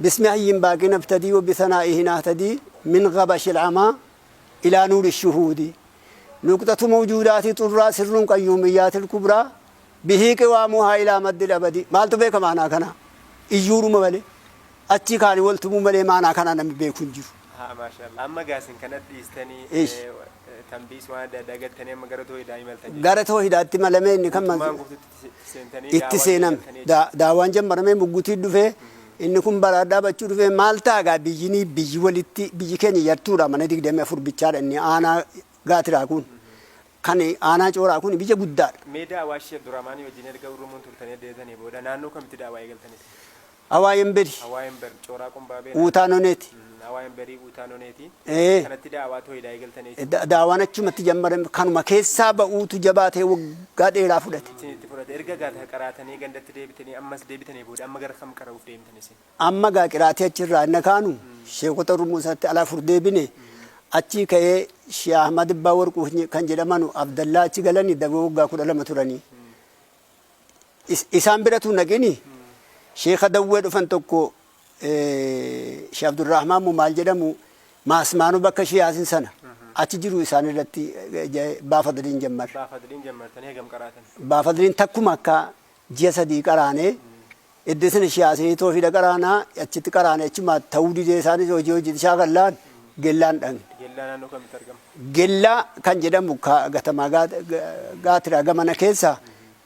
bismi hayyin baaqii naftadii wa bisanaa'ihi nahtadii min ghabashil amaa ilaa nuuri shuhuudi nuqxatu mawjuudaatii xurraa sirruun qayyuumiyyaatil kubraa Bihii qiwaamuhaa ilaa maddil abadii. Maaltu beeka maanaa kana? Iyyuudhuma malee. Achii kaanii wal tumuu malee maanaa kanaa namni beeku hin jiru. Haa maashaallah. Amma gaa isin kana dhiistanii Ish. tanbiis waan adda addaa galtanii amma gara toohidaa imaltan jechuudha. Gara toohidaatti malame inni kan Guutummaan guututti itti seentanii itti daawaa seename. jalqabtanii Daawaan jammaramee muggutii dhufee inni kun baraa dhaabachuu dhufee maal ta'a gaa biyyinii biyyi walitti biyyi keenya yartuudha mana 24 bichaadha inni aanaa gaatiraa kun. Kan aanaa Cooraa kun biyya guddaadha. Mee da'awaa Sheikh Abdurrahmaanii wajjin erga Urrumuun turtanii adda deetanii booda naannoo kamitti da'awaa eegaltan isin? Hawaa Yemberi. Hawaa Yember, Cooraa Qumbaabee. Uutaa Noneeti. Hawaa Yemberii, Uutaa Noneeti. Ee. Kanatti da'awaa toohidaa eegaltanii jechuudha. Da'awaan achumatti jammarame kanuma keessaa ba'uutu jabaatee waggaa dheeraa fudhate. Isin itti fudhate. Erga gaa qaraatanii gandatti deebitanii ammas deebitanii booda amma gara kam qara'uuf deemtan isin? Amma gaa qiraatii achirraa inna kaanu sheekota Urmuu sanatti ala afur deebine achii ka'ee Shee Ahmad Abbaa Warquu kan jedhamanu Abdallaa achi galani daboo waggaa 12 turanii. Isaan biratu naqini sheeka Dawwee dhufan tokko Shee Abdurrahmaan moo maal jedhamu Maasmaanuu bakka Shee Yaasin sana achi jiru isaan irratti Baafadliin jammarre. Baafadliin jammartanii hagam qaraatan? Baafadliin takkuma akka ji'a sadii qaraanee Iddoo sana shiyaasee toofiidha qaraanaa achitti qaraane achuma ta'uu didee isaanis hojii hojii shaakallaan gellaan dhaqne. Gellaa naannoo kamitti argama? Gellaa kan jedhamu gatamaa gaatiraa gamana keessa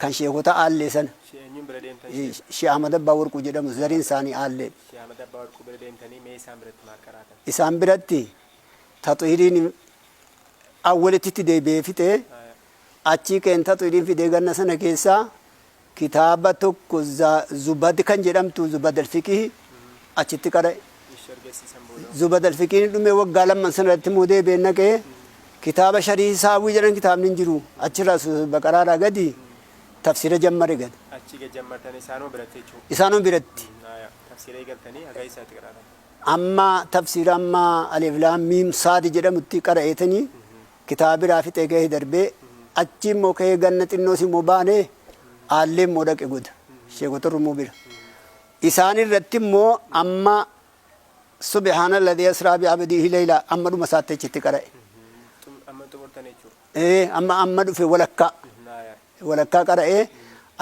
kan sheekota Aallee sana. Shee eenyuun bira deemtan shee? Shee Ahmad Abbaa Warquu jedhamu zariin isaanii Aalleedha. Shee Ahmad Abbaa Warquu bira deemtanii mee isaan biratti maal qaraatan? Isaan biratti taxhiiriin awwalitti itti deebi'ee fixee achii keen taxhiiriin fidee ganna sana keessaa Kitaaba tokko Zubad kan jedhamtu Zubad al-Fiqh achitti qara'e. Eshi ergasiisan booda. Zubad Alfiqiin dhumee waggaa lamman sana irratti immoo deebi'een naqee kitaaba Sharii Saawwii jedhan kitaabni hin jiru. Achirraa Baqaraadhaa gadi tafsiira jammare gad. Achi gad jammartanii isaanuma biratti jechuudha. Isaanuma biratti. Aya. Tafsiira eegaltanii haga eessaatti qaraatan? Amma tafsiira amma Alif Laam Miim Saadi jedhamutti qara'eetanii kitaaba biraa fixee gahee darbee achi immoo ka'ee ganna xinnoos immoo baanee Aallee immoo dhaqe goda sheekota Oromoo bira. Isaan irratti immoo amma Subhaana alladhii asraa bi abdihi layla amma dhuma isaatti achitti qara'e. Amma xumurtan jechuudha. Ee amma dhufe walakkaa. Walakkaa qara'ee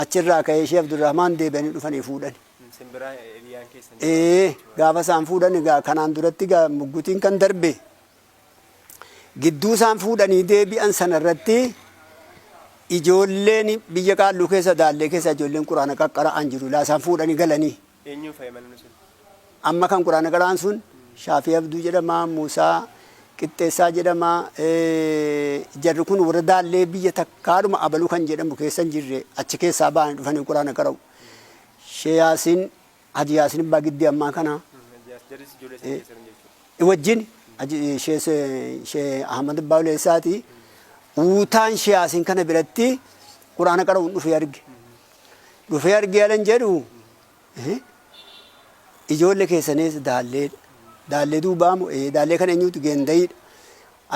achirraa ka'ee Sheekh Abdurrahmaan deebi'anii dhufanii fuudhani. Simbiraa hiriyaan keessan. Ee gaafa isaan fuudhan egaa kanaan duratti egaa muggutiin kan darbe gidduu isaan fuudhanii deebi'an sana irratti ijoolleen biyya qaalluu keessa daallee keessa ijoolleen quraana qaqqara'an jiru laa isaan fuudhanii galanii. Eenyuun fa'i manni sun? Amma kan quraana qara'an sun Shaafii Abduu jedhama, Muusaa Qixxeessaa jedhama. Jarri kun warra daallee biyya takkaadhuma abaluu kan jedhamu keessa hin jirre achi keessaa ba'anii dhufanii quraana qara'u. Shee Yaasiin Haji Yaasiin Abbaa Giddii ammaa kana Jarris ijoollee sana keessa jiran jechuudha. Wajjin Shee Ahmad Abbaa Uleessaati. Uutaan Shee Yaasiin kana biratti quraana qara'uun dhufee arge. Dhufee argee alan jedhu Ijoolle keessanis daalleedha. Daallee duubaa moo ee daallee kan eenyuuti geendayiidha.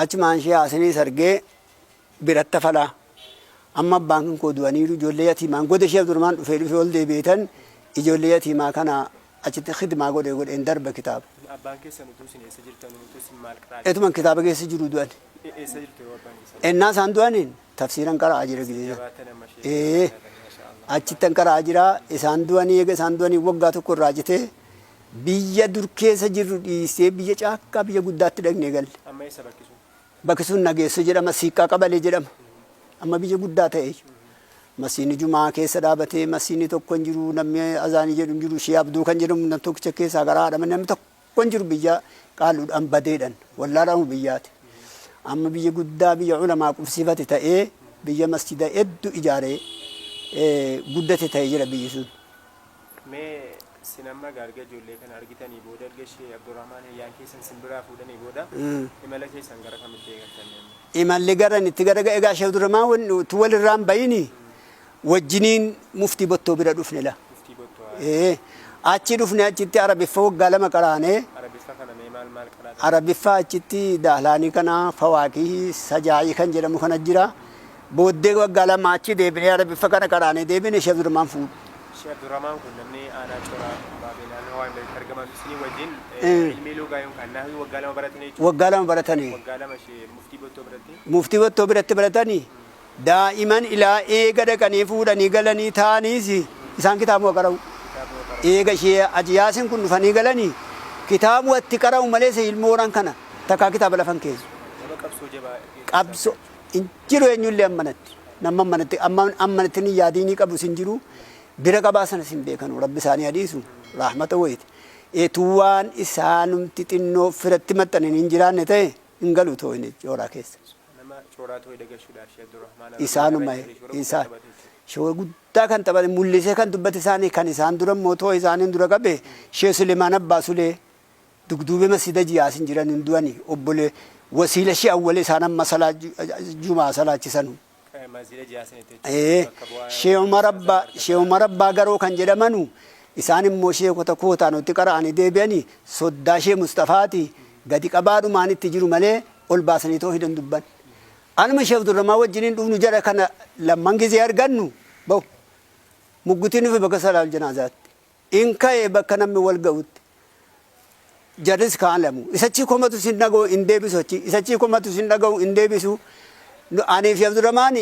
Achumaan ishee haasaniis argee biratti hafalaa. Amma abbaan kan koo du'aniiru ijoollee yatiimaan goda ishee Abdurrahmaan dhufee dhufee ol deebi'eetan ijoollee yatiimaa kana achitti khidmaa godhee godheen darba kitaaba. Abbaan keessan utuu isin eessa jirtan utuu isin maal qara'aa jirtan? Etuman kitaaba keessa jiru du'an. Eessa jirtu yeroo abbaan keessan? Ennaa isaan du'aniin Tafsiiran qara'aa jira gizee san. Jabaattan amma ishee Ee jabaattan masha Allah. achittan qara'aa jira. Isaan du'anii eega isaan du'anii waggaa tokko irraa citee biyya dur keessa jirru dhiisee biyya caakkaa biyya guddaatti dhaqnee galle. Amma eessa bakki sun? Bakki sun Nageessoo jedhama, Siiqqaa Qabalee jedhama. Amma biyya guddaa ta'e. Masiini Jumaa keessa dhaabatee masiini tokko hin jiru, namni azaanii jedhu hin jiru, Shee Abduu kan jedhamu nam tokkicha keessaa qaraadha malee namni tokko hin jiru biyya qaalluudhaan badeedhan wallaadhamu biyyaati. Amma biyya guddaa biyya ulamaa qubsiifate ta'ee biyya masjida hedduu ijaaree guddate ta'ee jira biyyi sun. Mee sin amma egaa erga ijoollee kana argitanii booda erga ishee Abdurrahmaan hiriyyaan keessan sin biraa fuudhanii booda imala keessan gara kamitti eegaltan mee amma? Imalli garan itti gara egaa Sheekh Abdurrahmaan utuu walirraa hin bayini wajjiniin muftii Bottoo bira dhufne la. Muftii Bottoo haa. Ee, achi dhufne achitti Arabiffa waggaa 2 qaraane. Arabiffa kana mee maal maal qaraatan? Arabiffa achitti Dahlaanii kana, Fawaakihii, Sajaa'ii kan jedhamu kana jira. Booddee waggaa 2 achi deebinee Arabiffa kana qaraanee deebine Sheekh Abdurrahmaan fuudhe. Sheekh Abdurrahmaan kun namni aanaa Coraa Baabee naannoo Hawaii biratti argaman isinii wajjin ilmii lugaa yookaan nahwii waggaa 2 baratanii jechuudha. Waggaa 2 baratanii. Waggaa 2 ishee Muftii Bottoo biratti. Muftii Bottoo biratti baratanii. Daa'iman ilaa eega dhaqanii fuudhanii galanii taa'aniis isaan kitaabuma qara'u. Eega ishee Haji Yaasin kun dhufanii galanii kitaabuma itti qara'u malee isa ilmooran kana takkaa kitaaba lafa hin keessu. Nama qabsoo jabaa keessaa Qabsoo hin jiru eenyullee ammanatti. Nama ammanatti amma ammanatti ni yaadiinii qabus hin jiru. Bira qabaa sanas hin beekanu. Rabbi isaanii hadiisu rahmata wayiti. Etuu waan isaanumti xinnoo firatti maxxananii hin jiraanne ta'e hin galu too inni cooraa keessa. Nama cooraa toohida gashuudhaaf Sheikh Abdurrahmaan Arabii Isaanuma irra shoora guddaa isaan taphate jechuudha. shoora guddaa kan taphate mul'isee kan dubbate isaanii kan isaan dura immoo too isaaniin dura qabe Sheikh Suleemaan Abbaa Sulee dugduubee masjida Jiyaasin jiran hin du'ani obbole wasiila Sheikh Awwal isaan amma salaa jumaa salaachisanu. Masjida Jiyaasinitti jechuudha. Ee Bakka bu'aa Sheikh Umar Abbaa Sheikh Umar Abbaa Garoo kan jedhamanu isaan immoo sheekota kootaan itti qara'anii deebi'anii soddaa Sheikh Mustafaati gadi qabaadhumaan itti jiru malee ol baasanii toohida hin dubban. Anuma Sheikh Abdurrahmaan wajjiniin dhufnu jara kana lamman gizee argannu bahu. Muggutiin dhufe bakka salaal janaazaatti. In ka'e bakka namni wal ga'utti. Jarris kaan lamu. Isachii komatu sin dhaga'u hin deebisu achi. Isachii komatu sin dhaga'u hin deebisu. Anii fi Abdurrahmaan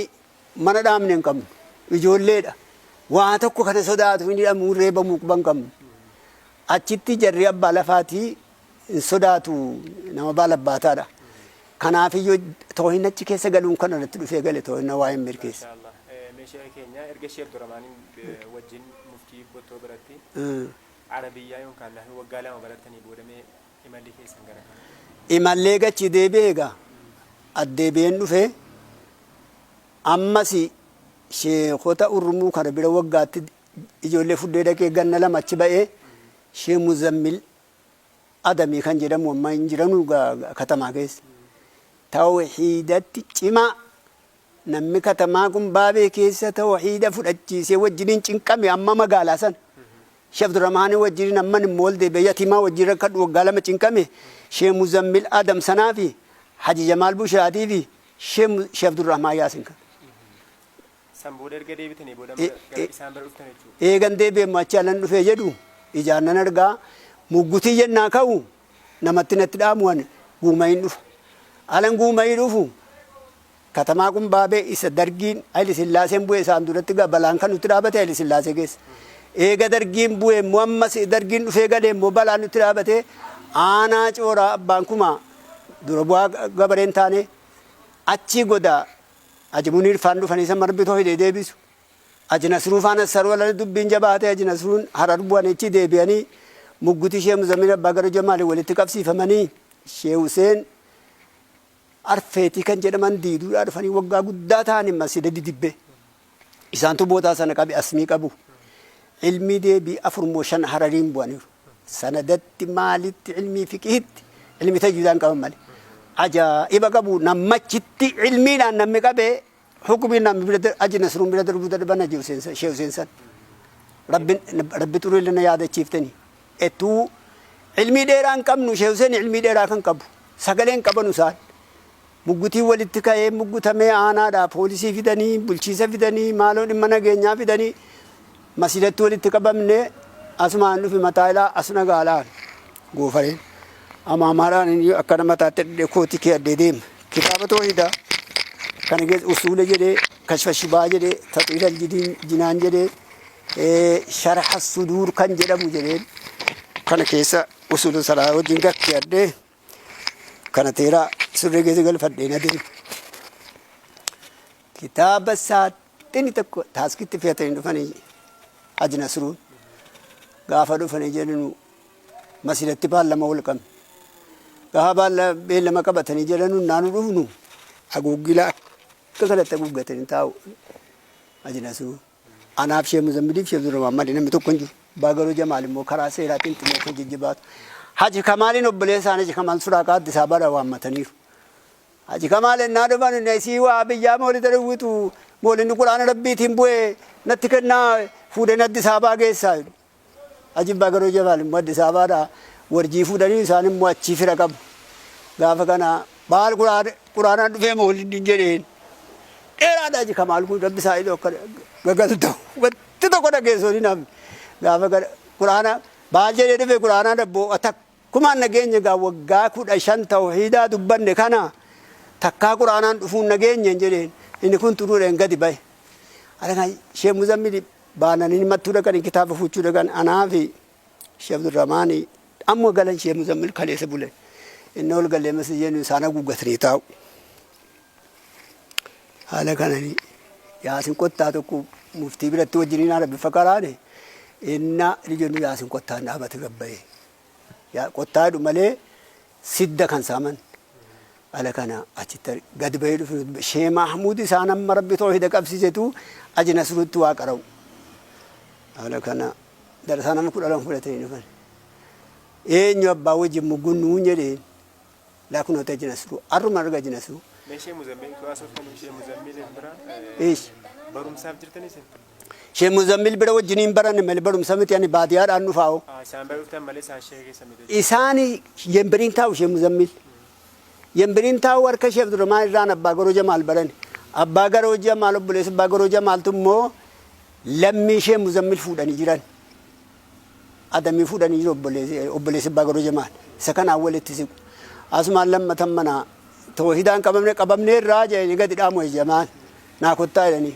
mana dhaabne hin qabnu. Ijoolleedha. Waa tokko kana sodaatu hin hidhamu reebamuu quba hin qabnu. Achitti jarri abbaa lafaatii hin sodaatu nama baalabbaataadha. Kanaafiyyuu toohin achi keessa galuun kana irratti dhufee gale toohinna waa'ee mirkeessa. Masha Allah. Mee sheekha keenya erga Sheekh Abdurrahmaaniin wajjin muftii Bottoo biratti Arabiyyaa yookaan nahwii waggaa 2 barattanii booda mee imalli keessan gara kam? Imallee gachi deebi'e egaa addeebi'een dhufe ammas sheekota Urrumuu kana bira waggaatti ijoollee fudhee dhaqee ganna 2 achi ba'ee Sheekh Muzammil Adamii kan jedhamu amma hin jiranu katamaa keessa. Tawhiidatti cimaa namni katamaa kun baabee keessa tawhiida fudhachiisee wajjiniin cinqame amma magaalaa sana. Sheekh Abdurrahmaanii wajjiniin amman immoo ol deebi'ee yatiimaa wajjin rakkadhu waggaa 2 cinqame Sheekh Muzammil Adam sanaa fi Haji Jamaal Bushaatii fi Sheekh Abdurrahmaan Yaasin kana. San booda erga deebitanii booda amma gara isaan bira dhuftan jechuudha. Eegan deebi'e immoo achi alan dhufee jedhu ijaan nan argaa muggutii yennaa ka'u namatti natti dhaamu ani guumayiin dhufa. Alan guumayii dhufu katamaa Qumbaabee isa dargiin Hayile Sillaaseen bu'e isaan duratti gaa balaan kan nutti dhaabate Hayile Sillaasee keessa. Eega dargiin bu'e immoo ammas dargiin dhufee galee immoo balaan nutti dhaabate aanaa cooraa abbaan kumaa dura bu'aa gabareen taane achii godaa Haji Muniir faan dhufanii isa marbitoo hidhee deebisu. Haji Nasruu faan assaruu alana dubbiin jabaatee Haji Nasruun Harar bu'anii achii deebi'anii muggutii Shee Muzammil Abbaa Garoo Jamaaliin walitti qabsiifamanii Shee Huseen Arfeetii kan jedhaman diiduudhaa dhufanii waggaa guddaa ta'anii masjida Didibbee. Isaantu bootaa sana qabe asmii qabu. Ilmii deebii 4 moo 5 Harariin bu'aniiru. Sanadatti maalitti ilmii fiqihitti ilmi tajwiidaan qaban malee. Ajaa'iba qabu nammachitti ilmiidhaan namni qabe hukumiin namni bira Haji Nasruun bira darbuu darban Haji Huseen Shee Huseen san. Rabbi rabbi xurii na yaadachiiftani. Ettuu ilmii dheeraa hin qabnu Shee Huseen ilmii dheeraa kan qabu. Sagalee hin qabanu isaan. Muggutiin walitti ka'ee muggutamee aanaadhaa poolisii fidanii, bulchiisa fidanii, maaloo dhimma nageenyaa fidanii masjidatti walitti qabamne asumaan dhufi mataa ilaa as nagaalaan goofareen amaamaadhaan inni akkana mataatti dhadhee kootii kee addee deema. Kitaaba toohidaa kana keessa usuula jedhee kashfa shubaa jedhee taxiir aljidiin jinaan jedhee sharha suduur kan jedhamu jedhee kana keessa usuula salaa wajjin gakkee addee Kana teeraa surree keessa galfadheen adeema. Kitaaba saaxini tokko taaskitti fe'atanii dhufanii Haji Nasruun gaafa dhufanii jedhanu masjidatti baallama wal qabne. Gaafa baalla beellama qabatanii jedhanu naanu dhufnu haguuggila akka kanatti haguuggatanii taa'u Haji Nasruun. Anaaf Sheekh Muzammiliif Sheekh Abdurrahmaan malee namni tokko hin jiru. Abbaa Garoo Jamaal immoo karaa seeraatiin xinnoo kan jajjabaatu. Haji Kamaaliin obboleessa isaanii Haji Kamaal Suraaqaa Addis Ababaadhaa waammataniiru. Haji Kamaal ennaa dhufan inni isii waa biyyaa moolida dhowwitu moolinni quraana rabbiitiin bu'e natti kennaa fuudheen Addis Ababaa geessaa jedhu. Haji Abbaa Garoo Jamaal immoo Addis Ababaadhaa warjii fuudhanii isaan immoo achii fira qabu. Gaafa kana baal quraanaan dhufee moolinni jedheen. Dheeraadha Haji Kamaal kun rabbi isaa hidhu akka gagalu ta'u. Wanti tokko dhageessoo hin hafne. Gaafa kana quraana baal jedhee dhufe quraanaa dabboo takkumaan nageenya gaa waggaa 15 tawhiidaa dubbanne kana takkaa quraanaan dhufuun nageenya hin jedheen. Inni kun xuruudhaan gadi bahe. Alaka Sheekh Muzammil baananii mattuu dhaqanii kitaaba fuuchuu dhaqan anaa fi Sheekh Abdurrahmaanii amma galan Sheekh Muzammil kaleessa bulan. Inni ol galee masjid isaan haguuggatanii taa'u. Haala kanani yaasin qottaa tokko muftii biratti wajjiniin arabiffa qaraane inna jennu yaasin qottaan dhaabate gabbaye. Qottaa jedhu malee sidda kan saaman. Haala kana achitti gad bahee dhufe Shee Mahmuud isaan amma rabbi toohida qabsiisetu aji Nasruutti waa qara'u. Haala kana darasaa nama 12 fudhatanii dhufan. Eenyu abbaa wajjin muggunnuun jedheen. Laa kunoo ta'e jinasruu. Arruma arga jinasruu. Mee ishee Muzammil utuu haasoftan ishee Muzammil bira Ish. barumsaaf jirtanii isin? Shee Muzammil bira wajjiniin baranne malee barumsa miti ani baadiyyaadhaan dhufaa'oo. Ah, isaan bira dhuftan malee isaan sheeka keessa miti jechuudha. Isaan yembiriin taa'u Shee Muzammil. Yembiriin taa'u harka Shee Abdurrahmaan irraan Abbaa Garoo Jamaal barane. Abbaa Garoo Jamaal obboleessa Abbaa Garoo Jamaaltu immoo lammii Shee Muzammil fuudhanii jiran. Adamii fuudhanii jiru obboleessi Abbaa Garoo Jamaal. Isa kanaan walitti siqu. Asumaan lammatan mana toohidaan qabamne qabamnee irraa jedhanii gadi dhaamu Jamaal. Naa kottaa jedhanii.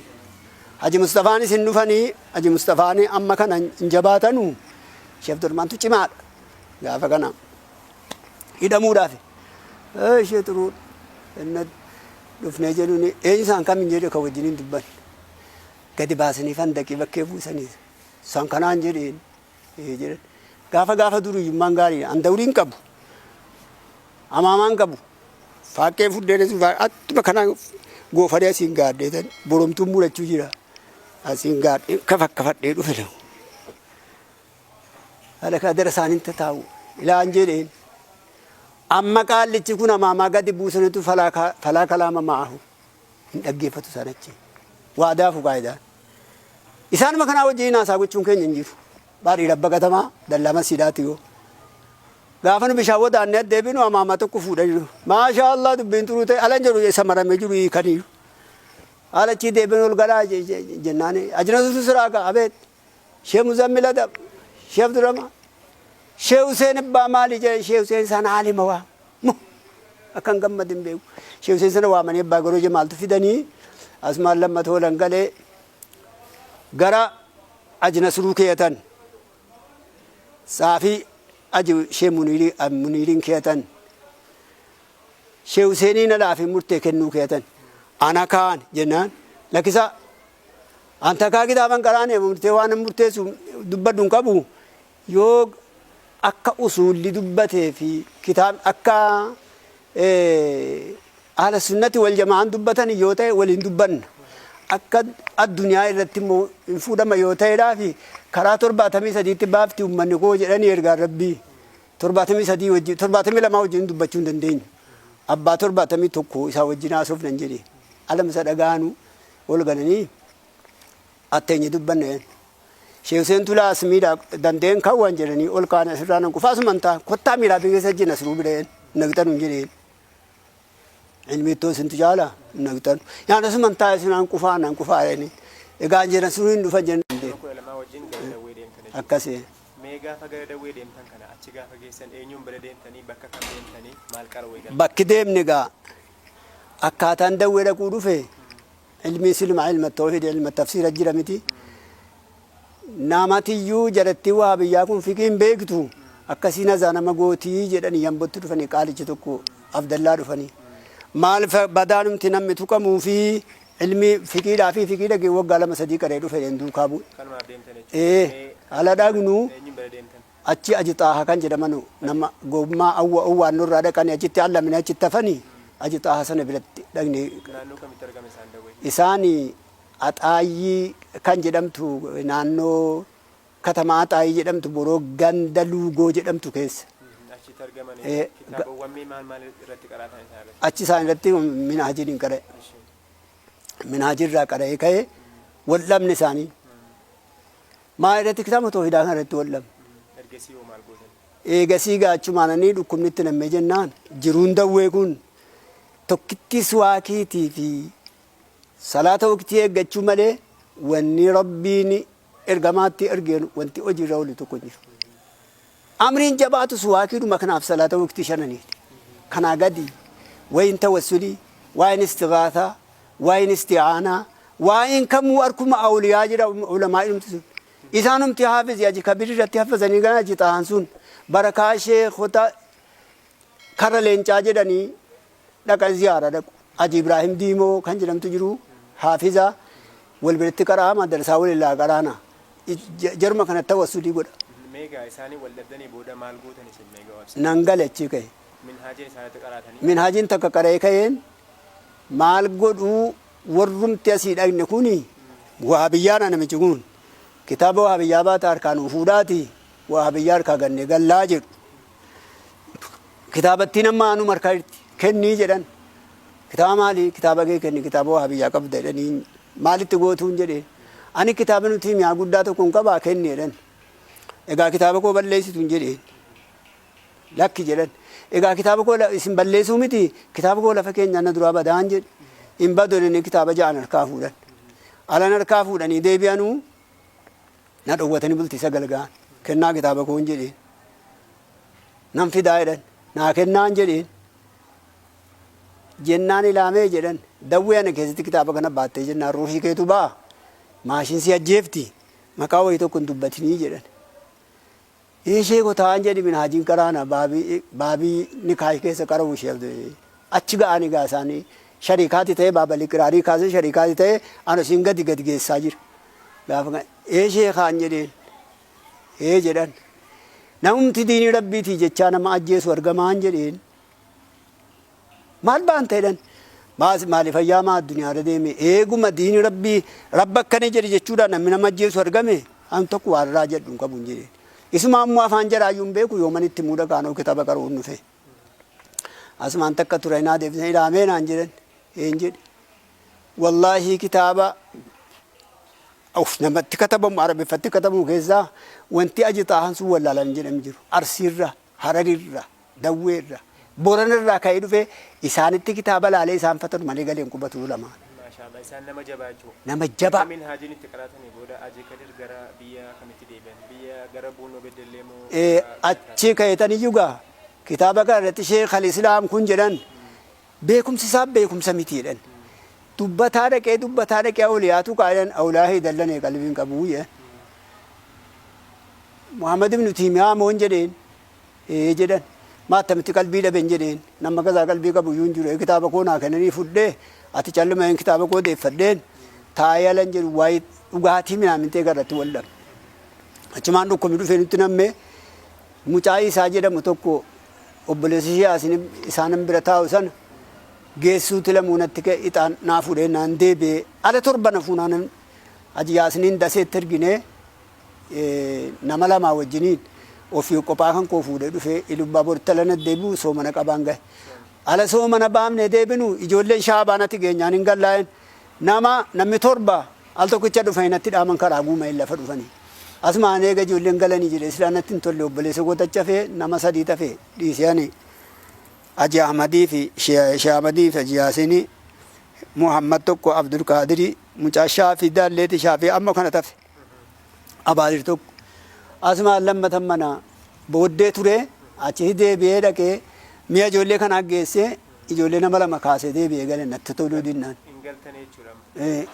Haji Mustafaanis hin dhufanii Haji Mustafaani amma kana hin jabaatanu. Sheekh Abdurrahmaantu cimaadha. Gaafa kana hidhamuudhaaf. Ishee xuruu inni dhufnee jedhuun eenyu isaan kam hin jedhe kan wajjiniin dubban. Gadi baasanii fandaqii bakkee buusanii. San kanaan jedheen ee jedhan. Gaafa gaafa duriyyummaan gaariidha. An dawriin qabu. Amaamaan qabu. Faaqqee fudhee attuma kanaan goofaree asiin gaadhee tan boromtuun murachuu jira. Asiin gaadhee kafa kafadhee dhufe. Haala kana dara isaaniin tataa'u. Ilaan jedheen. Amma qaallichi kun amaamaa gadi buusanitu falaa kalaama ma'ahu hin dhaggeeffatu isaan achi. Waadaafu qaayidaan. Isaanuma kanaa wajjin haasaa gochuun keenya hin jiru. Baadhii rabba gatamaa dallaa masiidaati yoo. Gaafa nu bishaan wadaannee addeebinu amaamaa tokko fuudhaniiru. Maashaa Allah dubbiin xuruu ta'e alan jedhu isa maramee jiru hiikaniiru. Haala achii deebiin ol galaa jennaan ajnasuutu siraa ga'a abeet. Shee Muzammil Adam, Shee Abdurrahmaan, Shee Huseen Abbaa maali jedhe Shee Huseen sana aalima waa. Mu akkan gammade hin beeku. Shee Huseen sana waamanii Abbaa Garoo Jamaaltu fidanii asumaan lammata oolan galee gara ajnasruu keeyatan. Saafii aji Shee Muniiriin keeyatan. Shee Huseeniin alaa fi murtee kennuu keeyatan. Ana kaan jennaan lakkisaa An takkaa kitaaba hin qaraane murtee waan hin murteessu dubbadhu hin qabu. Yoo akka usuulli dubbatee fi kitaab akka ahla sunnati wal jama'aan dubbatan yoo ta'e waliin dubbanna. Akka addunyaa irratti immoo hin fuudhama yoo ta'edhaa fi karaa 73tti baafti uummanni koo jedhanii ergaan rabbii 73 wajjin 72 wajjin dubbachuu hin dandeenyu. Abbaa 71 isaa wajjin haasofna hin jedhe. Alamsa dhagaanu ol galanii atteenye dubbanna jedhan. Sheekh Huseen Tulaa as miidhaa dandeen kawwan jedhanii ol kaane asirraa nan kufa asuman ta'a kottaa miidhaa keessa jina asiruu bira jedhan naqxanu hin jedheen. Ilmi ittoo isintu caala naqxanu. Yaan asuman ta'a isin qufaa nan qufaa jedhanii. Egaa jedhan suruu hin dhufan jedhan. Nama 12 wajjin gara Dawwee deemtan jechuudha. Akkasii. Mee gaafa gara Dawwee deemtan kana achi gaafa geessan eenyuun bira deemtanii bakka kam deemtanii maal qara'uu eegaltan? Bakki deemne egaa Akkaataan dawwee dhaquu dhufe ilmii siluma ilma tawhiid ilma tafsiira jira miti. Namatiyyuu jalattii wahabiyyaa kun fiqii hin beektu akkasii nazaa nama gootii jedhanii yambotti dhufanii qaalichi tokko Abdallaa dhufanii. Maal badaanumti namni tuqamuu fi ilmii fiqiidhaa fi fiqii dhagee waggaa lama sadii qaree dhufe jedheen duukaa bu'e. Kanumaaf deemtan jechuudha. Ee Mee ala dhaqnu eenyuun bira deemtan? Achi Aji Xaaha kan jedhamanu nama gommaa awwa owwaanno irraa dhaqani achitti allamini achitti hafani Aji Xaaha sana biratti dhaqne. Naannoo kamitti argama isaan Dawwee? Isaan Axaayyii kan jedhamtu naannoo katamaa Axaayyii jedhamtu boroo ganda Luugoo jedhamtu keessa. Achitti argamani kitaabawwan mee maal maal irratti qaraatan isaan irratti? Achi isaan irratti minhaajiin hin qara'e. Minhaajii irraa qara'ee ka'ee wal dhabne isaanii. Maa irratti kitaaba toohidaa kana irratti wal dhabne. Ergasii hoo maal gootan? Eegasii gaa achumaananii dhukkubni itti nammee jennaan jiruun dawwee kun tokkittii siwaakiitii fi salaata waqtii eeggachuu malee wanni Rabbiin ergamaatti ergeen wanti hojiirra oolu tokko hin jiru. Amriin jabaatu suwaakiidhuma kanaaf salaata waqtii shananiiti. Kanaa gadi wayin tawassulii, waa'een istighaasaa, Waa'een isti'aanaa, waa'een kamuu harkuma awliyaa jira ulamaa'inumti sun. Isaanumti haafizi Haji Kabir irratti hafazanii gara Haji Xahaan sun barakaa sheekota karra leencaa jedhanii dhaqa ziyaara dhaqu. Haji Ibrahim Diimoo kan jedhamtu jiru haafiza wal biratti qara'aa madarsaa walillaa qaraana. Jaruma kana tawassulii godha. Mee egaa isaanii wal dhabdanii booda maal gootan isin mee gabaabsanii? Nan gale achii ka'e. Minhaajiin isaanitti qaraatanii? Minhaajiin takka qara'ee ka'een Maal godhuu warrumti asii dhaqne kuni wahabiyyaadha namichi kun kitaaba wahabiyyaa baata harkaa nuu fuudhaati wahabiyyaa harkaa gannee gallaa jedhu. Kitaabattiin amma anuma harkaa jirti kennii jedhan. Kitaaba maali? Kitaaba kee kenni kitaaba wahabiyyaa qabda jedhanii maalitti gootuun jedheen. Ani kitaaba nuti mi'aa guddaa tokko hin qabaa kenni jedhan. Egaa kitaaba koo balleessitu hin jedheen. Lakki jedhan. Egaa kitaaba koo isin balleessuu miti kitaaba koo lafa keenya na duraa badaan jedhe. Hin badu jedhanii kitaaba ja'an harkaa fuudhan. Alan harkaa fuudhanii deebi'anuu na dhowwatanii bultii 9 ga'an. Kennaa kitaaba koon jedheen. Nan fidaa jedhan. Naa kennaan jedheen. Jennaan ilaamee jedhan. Dawwee ana keessatti kitaaba kana baattee jennaan ruuhii keetu ba'a. Maashin si ajjeefti. Maqaa wayii tokko hin dubbatinii jedhan. Ishee ko ta'an jedhi minhaajin qaraana baabii baabii nikaahi keessa qara'u ishee achi ga'ani gaa isaanii shariikaati ta'e baabali qiraarii kaasee shariikaati ta'e ano isin gadi gadi geessaa jira gaafa kan ee sheekaan jedheen ee jedhan namumti diinii rabbiitii jechaa nama ajjeesu argamaan jedheen Maal baanta jedhan. Maas maali fayyaa maa addunyaarra deeme eeguma diini rabbii rabba akkana jedhe jechuudhaan namni nama ajjeesu argame an tokko waan irraa jedhu hin qabu hin jedheen. Isuma ammoo afaan jaraayyuu hin beeku yooman itti himuu dhaqaanoo kitaaba qaruun dhufe. Asumaan takka ture naa deebisan ilaamee naan jedhan een jedhe. Wallaahii kitaaba of namatti katabamu arabiffatti katabamu keessaa wanti aji xaahan sun wallaalan jedhamu jiru. Arsiirra, Hararirra, Dawweerra, Boranarraa ka'ee dhufee isaanitti kitaaba laalee isaan fatanu malee galeen qubatu lamaan. Maashaallah isaan nama jabaa jechuudha. Nama jabaa. Erga minhaajiin itti qaraatanii booda Aji Kadir gara biyya kamitti deebi'an? Biyya gara Buunnoo Beddellee moo gara Achii ka'eetan iyyuu gaa kitaaba kana irratti Sheekh Al-Islaam kun jedhan beekumsi isaa beekumsa miti jedhan. Dubbataa dhaqee dubbataa dhaqee awliyaatu kaa jedhan awlaahii dallanee qalbiin qabu jedhan. Muhammad ibn Tiimiyaa moon jedheen ee jedhan. Maa attamitti qalbii dhaben jedheen nama gasaa qalbii qabu iyyuu hin jiru kitaaba koo naa kennanii fudhee ati calluma een kitaaba koo deeffadheen taa'ee alan jedhu waa'ee dhugaatii minaamintee garratti wal dhabe. Achumaan dhukkubni dhufee nutti nammee mucaa isaa jedhamu tokko obboleessi ishee Yaasin isaanan bira taa'u sana geessuuti lamuu natti ka'e ixaan naa fuudhee naan deebi'ee ala torba na fuunaan Haji Yaasiniin daseetti erginee nama lamaa wajjiniin ofii qophaa kan koo fuudhee dhufee Ilubbaaboritti ala na deebi'u soomana qabaan gahe. Ala soomana baafnee deebinu ijoolleen shaabaa natti geenyaan hin gallaa'en nama namni torba al tokkicha dhufanii natti dhaaman karaa guuma'een lafa dhufanii. Asumaan eega ijoolleen galanii jedhee silaa natti hin tolle obboleessa koo tachafee nama sadii tafe dhiisee ani Haji Ahmadii fi Shee Ahmadii fi Haji Yaasinii Muhammad tokko Abdulkaadirii mucaa Shaafii Daalleeti Shaafii amma kana tafe Abaadir tokko asumaan lammatan mana booddee ture achi deebi'ee dhaqee mi'a ijoollee kanaa geessee ijoollee nama lama kaasee deebi'ee gale natti toluu dinnaan. Hin galtanii jechuudha.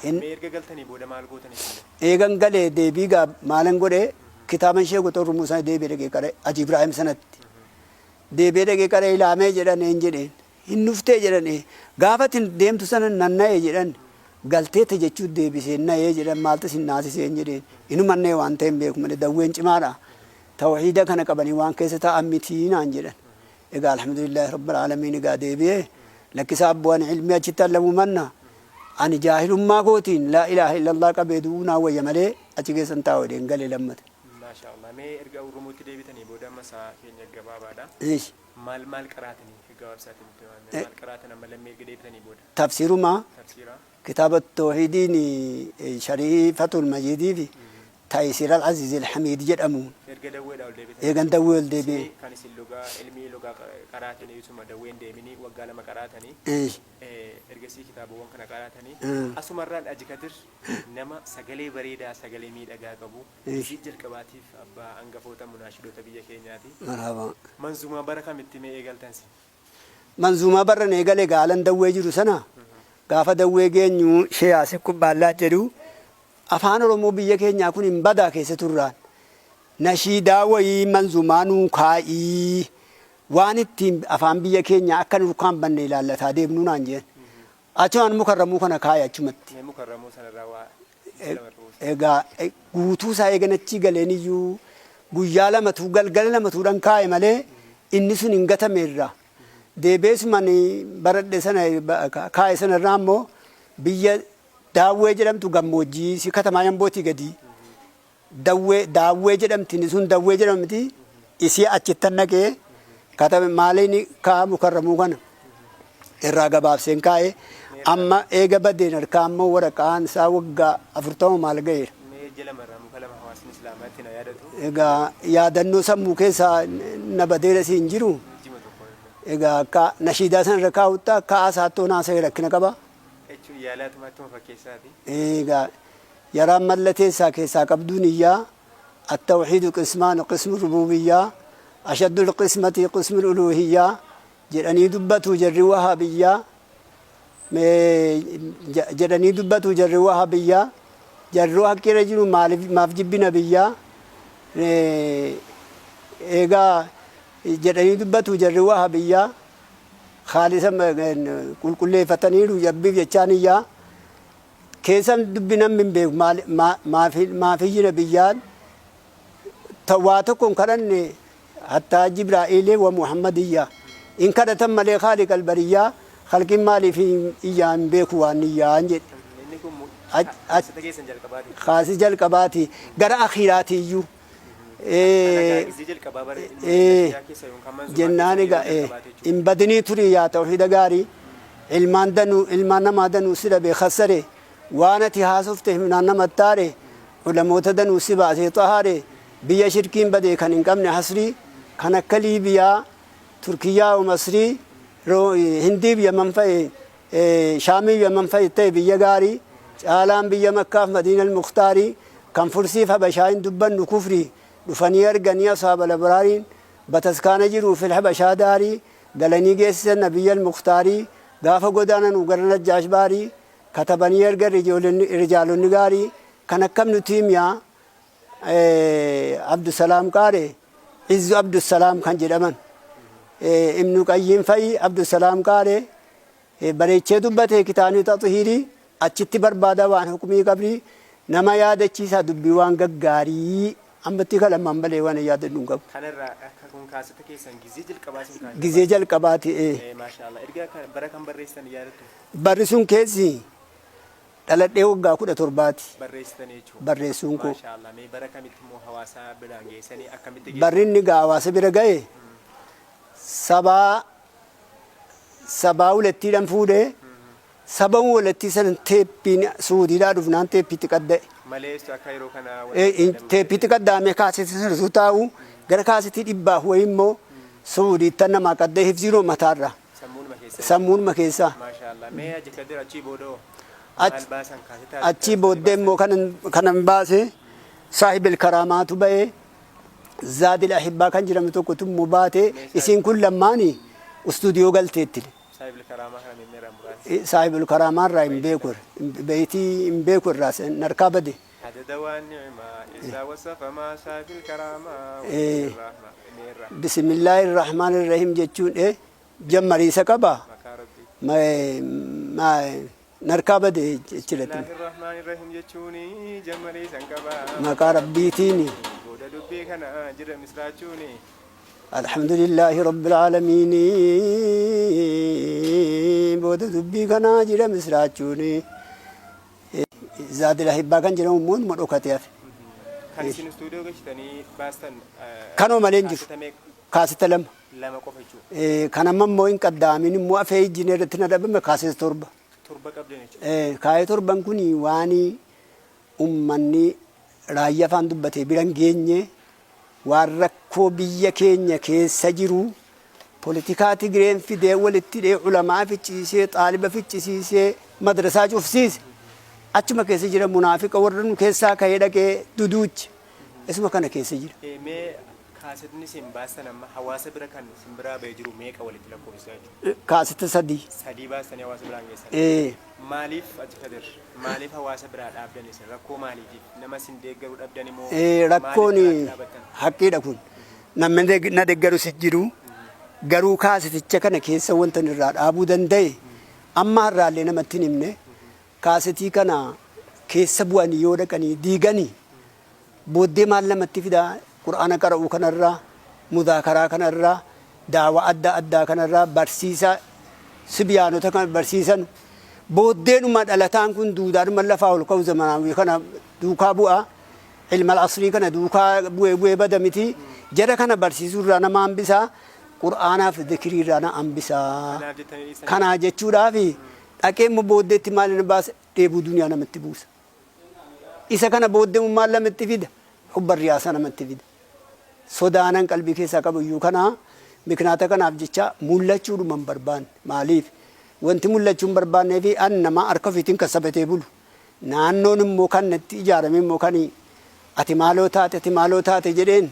In Mee erga galtanii booda maal gootanii isin? Eegan galee deebii gaa maalan godhe kitaaban ishee goxoo rumuu sana deebi'ee dhaqee qare Haji Ibraahim sanatti. Deebi'ee dhaqee qare ilaamee jedhan een jedheen. Hin dhuftee jedhan ee. Gaafa itin deemtu sana nan na'e jedhan galteetta jechuu deebisee na'ee jedhan maaltu isin naasiseen jedheen. Inuman na'e waan ta'e hin beeku malee dawween cimaadha. Tawhiida kana qabanii waan keessa taa'an mitii naan jedhan. Egaa alhamdulillaahi rabbil aalamiin egaa deebi'ee lakkisaa abboo ani ilmii achitti allamuu manna ani jaahilummaa kootiin laa ilaaha illallah qabee du'uu naa wayya malee achi keessa hin taa'u jedheen gale lammata. Maashaa Allah. Mee erga Urrumuutti deebitanii booda amma sa'a keenya gabaabaadha. Ish. Maal maal qaraatanii gabaabsaatiin nutti himaa mee maal qaraatan amma lammii erga deebitanii booda? Tafsiiruma Tafsiira. kitaaba tawhiidiin sharii Fathul Majiidii fi Taysiir Al-Aziiz Al-Hamiid jedhamuun. Erga dawweedhaa ol deebitanii. Eegan dawwee ol deebi'ee. Isin kan isin lugaa ilmii lugaa qaraatanii utuma dawwee hin deeminii waggaa lama qaraatanii. Ergasii kitaabawwan kana qaraatanii. Asumarraan Haji Kadir nama sagalee bareedaa sagalee miidhagaa qabu. Hojii jalqabaatiif abbaa angafoota munaashidoota biyya keenyaati. Marhaba. Manzuumaa bara kamitti mee eegaltan sin? Manzuumaa barran eegale gaalan dawwee jiru sana gaafa dawwee geenyu Shee Yaasif Kubbaallaa jedhu afaan Oromoo biyya keenyaa kun hin badaa keessa turraan nashiidaa wayii manzuumaa nuu kaa'ii waan ittiin afaan biyya keenyaa akka nurkaan banne ilaallataa deemnuu naan jeen. Achumaan mukarramuu kana kaa'e achumatti. Mee mukarramuu sanarraa waa isa lama irra buusa. Egaa guutuu isaa eegan achii galeen iyyuu guyyaa lamatuu galgala lamatuudhan kaa'e malee inni sun hin gatame irraa. Deebi'eesuma ani baradhe sana kaa'e sana irraa immoo biyya Daawwee jedhamtu gammoojjii si katamaa Yambootii gadi Dawwee Daawwee jedhamti inni sun Dawwee jedhamti isii achittan dhaqee katabe maaliin ka'a mukarramuu kana irraa gabaabseen kaa'e amma eega badeen harkaa ammoo waraqaan isaa waggaa 40 maal ga'eera. Mee ija lama irraa muka lama hawaasni islaamaa itti na yaadatu. Egaa yaadannoo sammuu keessaa na badeera siin jiru. Ijjima tokko. Egaa akka nashiidaa sana irra kaa'utta akka haasaattoon haasa'e rakkina qaba. Jechuun yaalaatuma attuma fakkeessaati. Egaa yaraan mallateessaa keessaa qabduu niyyaa Attawhiidu qismaani qismu rubuubiyyaa ashaddul qismati qismul uluuhiyyaa jedhanii dubbatu jarri wahaabiyyaa mee jedhanii dubbatu jarri wahaabiyyaa jarroo haqqirra jiru maaliif maaf jibbina biyyaa eegaa jedhanii dubbatu jarri wahaabiyyaa khaalisa qulqulleeffataniiru jabbiif jechaan iyyaa keessan dubbi namni hin beeku maafiyyina biyyaan waa tokko hin kadhanne hattaa jibraa'iilee wa muhammadiyyaa hin kadhatan malee khaaliq albariyyaa khalqiin maaliif iyyaa hin beeku waan iyyaan jedhe. Inni kun kaasita keessan jalqabaati. Kaasi jalqabaati gara akhiiraati iyyuu. Gisee jalqabaa bara ilma keessa yookaan manzumaa Jennaan keessa egaa yeroo jalqabaate jechuudha. Hin badinii turii yaa tawhiida gaarii, ilmaan danuu ilmaan namaa danuu si dhabe khassare, waan ati haasofte himnaan namattaare, ulamoota danuu si baasee xahaare, biyya shirkiin badee kan hin qabne hasrii, kan akka Liibiyaa, Turkiyyaa o Masrii, Hindiif Yaman fa'i, Shaamiif Yaman fa'i ta'e biyya gaarii, caalaan biyya Makkaaf Madiinal Mukhtaarii, kan Fursiif Habashaa hin dubbannu kufrii, dhufanii arganii ashaabal abraariin, bataskaana jiruu fil Habashaa daarii, galanii geessisan Nabiyyal Mukhtaarii, gaafa godaananu gara Najjaash baarii, katabanii ergan rijaalonni gaarii, kan akka Ibnu Tiimiyaa, Abdusalaam Qaare, Izzu Abdusalaam kan jedhaman, Ibnu Qayyiim fa'i, Abdusalaam Qaare bareechee dubbate kitaabni Taxihiirii, achitti barbaada waan hukumii qabrii, nama yaadachiisa dubbii waan gaggaarii. Ammatti kalammaan balee waan hin yaadadhu hin qabu. Kanarraa akka kun kaasetta keessan gizee jalqabaa sun kaasetta Gizee jalqabaati. Maashaallah. Erga bara kan barreessitan yaadattu? Barri sun keessi dhaladhee waggaa 17ti. Barreessitanii jechuudha. Barreessuun koo. Maashaallah. Mee bara kamitti immoo hawaasa biraan geessanii, akkamitti geessan? Barri inni gaa hawaasa bira ga'e sabaa sabaa hulettiidhaan fuudhee, saban walattii sana teeppiin Suudiidhaa dhufnaan teeppiitti qadda'e. Malee akka yeroo kana Teeppiitti qadda'amee kaasetii sana utuu taa'u, gara kaasetii dhibbaaf wayii immoo Suudiittan namaa qadda'e, hifziinoo mataarraa. Sammuunuma keessa. Sammuunuma keessaa. Maashaallah. Mee Haji Kadir, achii boodoo maal baasan kaasetaa? Achii booddee immoo kanan baase Saahibil Karaamaatu ba'ee, Zaadil Ahibbaa kan jedhamu tokkotu immoo baate. Isiin kun lammaani istuudiyoo galteetti. Saahibil Karaamaa kana meemmeerraa muraasa. Saahibul Karaamaa irraa hin beeku, beeytii hin beeku, irraa narkaa bade. Adada waan ni'maa isaa wasafamaa saahibil karaamaa meerra. Bismillaahi Rahmaan Rahiim jechuun jammariisa qaba. Maqaa Rabbii. Narkaa bade jechuudha. Bismillaahi Rahmaan Rahiim jechuun jammarii san qaba. Maqaa Rabbiitiin. Booda dubbii kana jira misraachuuni. Alhamdulillahi Rabbil Aalamiin, booda dubbii kanaa jira misraachuun. Zaadil Ahibbaa kan jedhamu immoo numa dhokatee hafe. Kan isin istuudiyoo galchitanii baastan Kanoo malee hin jiru. Kaaseta meeqa? Kaaseta lama. Lama qofa jechuudha. Kan amma immoo hin qadda'amin immoo afee ijjiin irratti na dhabame kaaseta 7. 7 qabdan jechuudha. Kaayee torban kun waan ummanni raayyaa afaan dubbatee bira hin geenye, waan rakkoo biyya keenya keessa jiru, politikaa Tigireen fidee walitti hidhee, ulamaa ficcisiisee, xaaliba ficcisiisee, madrasaa cufsiise, achuma keessa jira. Munaafiqa warra nu keessaa ka'ee dhaqee duduuche isuma kana keessa jira. Mee kaasetni isin baastan amma hawaasa bira kan isin biraa ba'ee jiru meeqa walitti lakkoofsisaa jechuudha? Kaaseta 3. 3 baastanii hawaasa biraan geessan. Ee. Maaliif, Haji Kadir, maaliif hawaasa biraa dhaabdan isin? Rakkoo maaliitiif? Nama isin deeggaru dhabdan immoo Rakkoon maaliif biraatti dhaabattan? Haqqiidha kun. Namni na deeggarus hin jiru. Garuu kaaseticha kana keessa wanta irraa dhaabuu danda'e amma har'aallee namatti hin himne. Kaasetii kana keessa bu'anii yoo dhaqanii diiganii booddee maal namatti fidaa? Qur'aana qara'uu kanarraa, muzaakaraa kanarraa, daawaa adda addaa kanarraa, barsiisa sibiyaanota kan barsiisan booddeenuma dhalataan kun duudaadhuma lafaa ol ka'u zamanaawii kana duukaa bu'a. Ilma asrii kana duukaa bu'ee bu'ee bada miti. Jara kana barsiisuu irraa nama hambisaa, Qur'aanaaf zikirii irraa na hambisaa. Kanaaf jettanii dhiistanii? Kanaa jechuudhaaf dhaqee immoo booddeetti maal inni baasa? Dheebuu duniyaa namatti buusa. Isa kana booddee maal namatti fida? Hubba riyaasaa namatti fida. Sodaanan qalbii keessaa qabu iyyuu kana miknaata kanaaf jecha mul'achuudhuma hin barbaanne. Maaliif? Wanti mul'achuu hin barbaannee fi an nama harka ofiitiin kassabatee bulu. Naannoon immoo kan natti ijaarame immoo kan ati maaloo taate, ati maaloo taate jedheen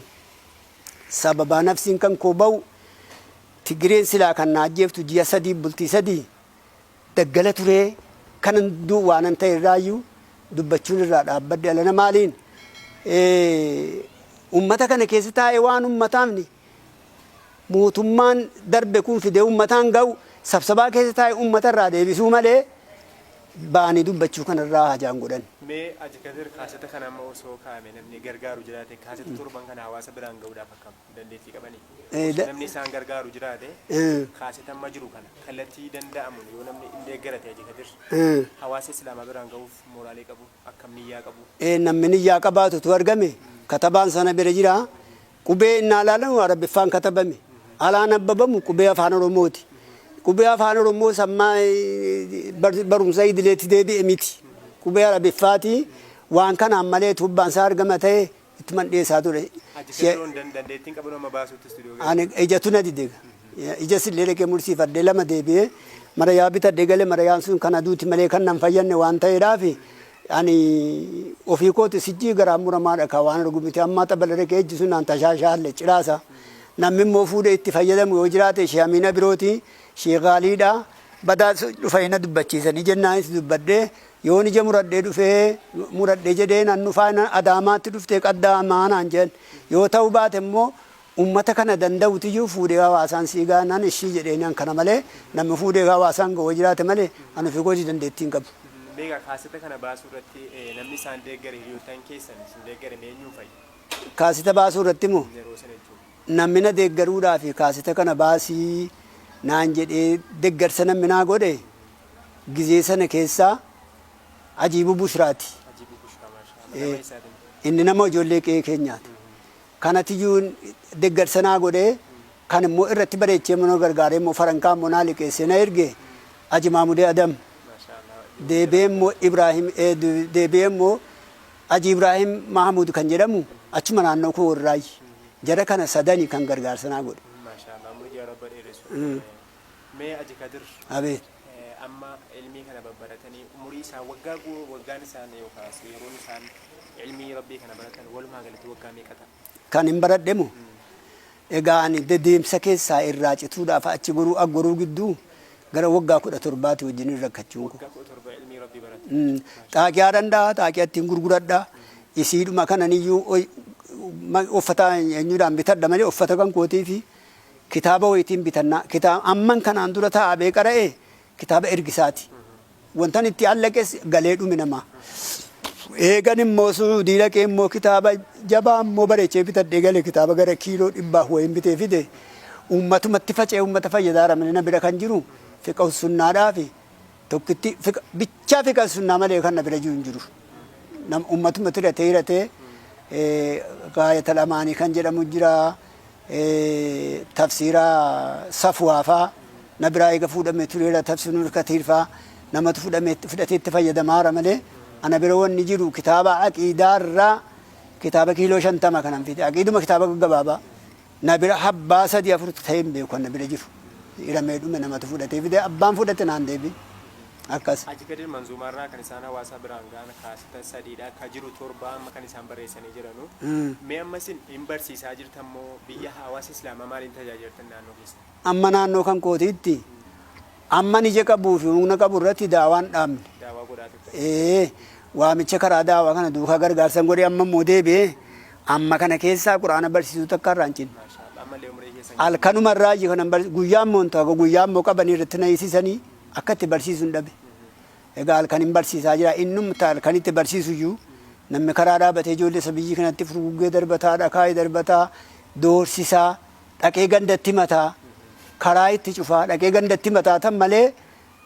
sababaa nafsiin kan koo ba'u, Tigireen silaa kan na ajjeeftu ji'a 3 bultii 3 daggala turee kanan du'u waanan ta'e irraayyuu dubbachuun irraa dhaabbadhe. Alana maaliin ummata kana keessa taa'ee waan ummataafni mootummaan darbe kun fidee ummataan ga'u sabsabaa keessa taa'ee ummata irraa deebisuu malee ba'anii dubbachuu kanarraa hajaan godhan. Mee Haji Kadir, kaaseta kana amma osoo kaa'ame namni gargaaru jiraate, kaaseta torban kana hawaasa biraan ga'uudhaaf akkam dandeettii qabanii? Osoo namni isaan gargaaru jiraate, kaaseta amma jiru kana kallattii danda'amuun yoo namni hin deeggarate, Haji Kadir, hawaasa Islaamaa biraan ga'uuf mooraalee qabu, akkam niyyaa qabu? Namni niyyaa qabaatu tu argame katabaan sana bira jira. Qubee innaa ilaalamu Arabiffaan katabame. Alaa nabbabamu qubee Afaan Oromooti. Qubee Afaan Oromoo sammaa barumsa idileetti deebi'e miti. Qubee Arabiffaati. Waan kanaan malee tuubbaan isaa argama ta'e ittuman dhiyeessaa ture. Haji Kadiroon dandeettiin qabu nama baasuutti istuudiyoo gale. Ani ijatu na dide. Ija sillee dhaqee mursiifadhee lama deebi'ee marayaa bitadhee gale. Marayaan sun kan aduuti malee kan nan fayyanne waan ta'eedhaaf ani ofii kooti sijjii garaan muramaadha kan waan argu miti. Amma xabala dhaqee ijji sun naan tashaashaalle ciraasa. Namni immoo fuudhee itti fayyadamu yoo jiraate ishee Amiina birooti, ishee Gaaliidha. Badaa dhufanii na dubbachiisanii jennaanis dubbadhee yoon ija muradhee dhufee muradhee jedhee nan dhufaa Adaamaatti dhuftee qaddaamaa naan jedhan. Yoo ta'uu baate immoo ummata kana danda'utiyyuu fuudhee hawaasaan sii ga'a nan ishii jedhee nan kana malee namni fuudhee hawaasaan ga'oo jiraate malee ani ofii kootii dandeettii hin qabu. Beekaa kaaseta kana baasuu irratti namni isaan deeggare, hiriyoottan keessan isin deeggare mee eenyuun fa'i? Kaaseta baasuu irratti moo? Yeroo sana jechuudha. Namni na deeggaruudhaaf kaaseta kana baasii naan jedhee deeggarsa namni naa godhe gizee sana keessaa Ajiibuu Bushraati. Ajiibuu Bushraa, maashaa Allah. Nama eessaatiin? Inni nama ijoollee qe'ee keenyaati. Kanatiyyuu deeggarsa naa godhee kan immoo irratti bareechee immoo na gargaaree immoo farankaa immoo naa liqeessee na erge Haji Maamudee Adam. Maashaa Allah. Deebi'ee immoo Ibraahim, deebi'ee immoo Haji Ibraahim Mahamud kan jedhamu achuma naannoo koo irraayi. Jara kana sadani kan gargaarsa naa godhe. Maashaa Allah. Umurii jara Rabba dheeressu. Mee Haji Kadir. Abeet. Amma ilmii kana babbaratanii umurii isaan waggaa waggaan isaan yookaas yeroon isaan ilmii Rabbii kana baratan walumaa galatti waggaa meeqa ta'a? Kan hin baradhe moo? Egaa ani dedeemsa keessaa irraa cituudhaaf achi goruu aggoruu gidduu gara waggaa 17ti wajjin hin rakkachuun koo. Waggaa 17 ilmii Rabbii barate. Xaaqiyaa danda'a, xaaqiyaa ittiin gurguradha. Isiidhuma kanan iyyuu uffata eenyuudhaan bitadha malee uffata kan kootii fi kitaaba wayitiin bitannaa. Kitaaba amman kanaan dura taa'abee qara'e kitaaba ergisaati. Wantan itti allaqes galee dhume namaa. Eegan immoo Suudii dhaqee immoo kitaaba jabaa immoo bareechee bitadhee gale, kitaaba gara kiiloo dhibbaaf wayiin bitee fide. Uummatumatti faca'ee uummata fayyadaara malee na bira kan jiru fiqa sunnaadhaa fi tokkitti fiqa bichaa fiqa sunnaa malee kan na bira jiru hin jiru. Nam uummatumatti hiratee hiratee gaayata lamaanii kan jedhamu jira. Tafsiira Safwaa faa na biraa eega fuudhamee tureera, tafsiir Nuur Katiir faa namatu fudhamee fudhatee itti fayyadamaara malee ana bira wanni jiru kitaaba aqiidaa irraa kitaaba kiiloo 50 kanan fide, aqiiduma kitaaba gaggabaabaa na bira habbaa sadii afur ta'ee hin beeku. Kan na bira jiru hiramee dhume, namatu fudhatee fide, abbaan fudhate naan deebiin akkas. Haji Kadir Manzuumaarraa kan isaan hawaasa biraan ga'an kaaseta sadiidha. Ka jiru torba amma kan isaan barreessanii jiranu. Mee amma isin hin barsiisaa jirtan moo biyya hawaasa Islaamaa maaliin tajaajiltan naannoo keessan? Amma naannoo kan kootiitti amman ija qabuu fi humna qabu irratti daawaan dhaabne. Daawaa godhaa turtan. Ee, waamicha karaa daawaa kana duukaa gargaarsan godhe. Amma immoo deebi'ee amma kana keessaa Quraana barsiisuu takka irraa hin cinne. Maashaa Allah. Ammallee umurii keessan. Halkanuma irraa iji kanan guyyaa immoo hin ta'u, guyyaa immoo qabanii irratti na hiisisanii akka itti barsiisu hin dhabe. Egaa halkan hin barsiisaa jira. Innumti halkan itti barsiisu iyyuu namni karaa dhaabatee ijoollee isa biyyi kanatti furguggee darbataa, dhakaa'ee darbataa, doorsisaa, dhaqee gandatti mataa, karaa itti cufaa, dhaqee gandatti mataa tan malee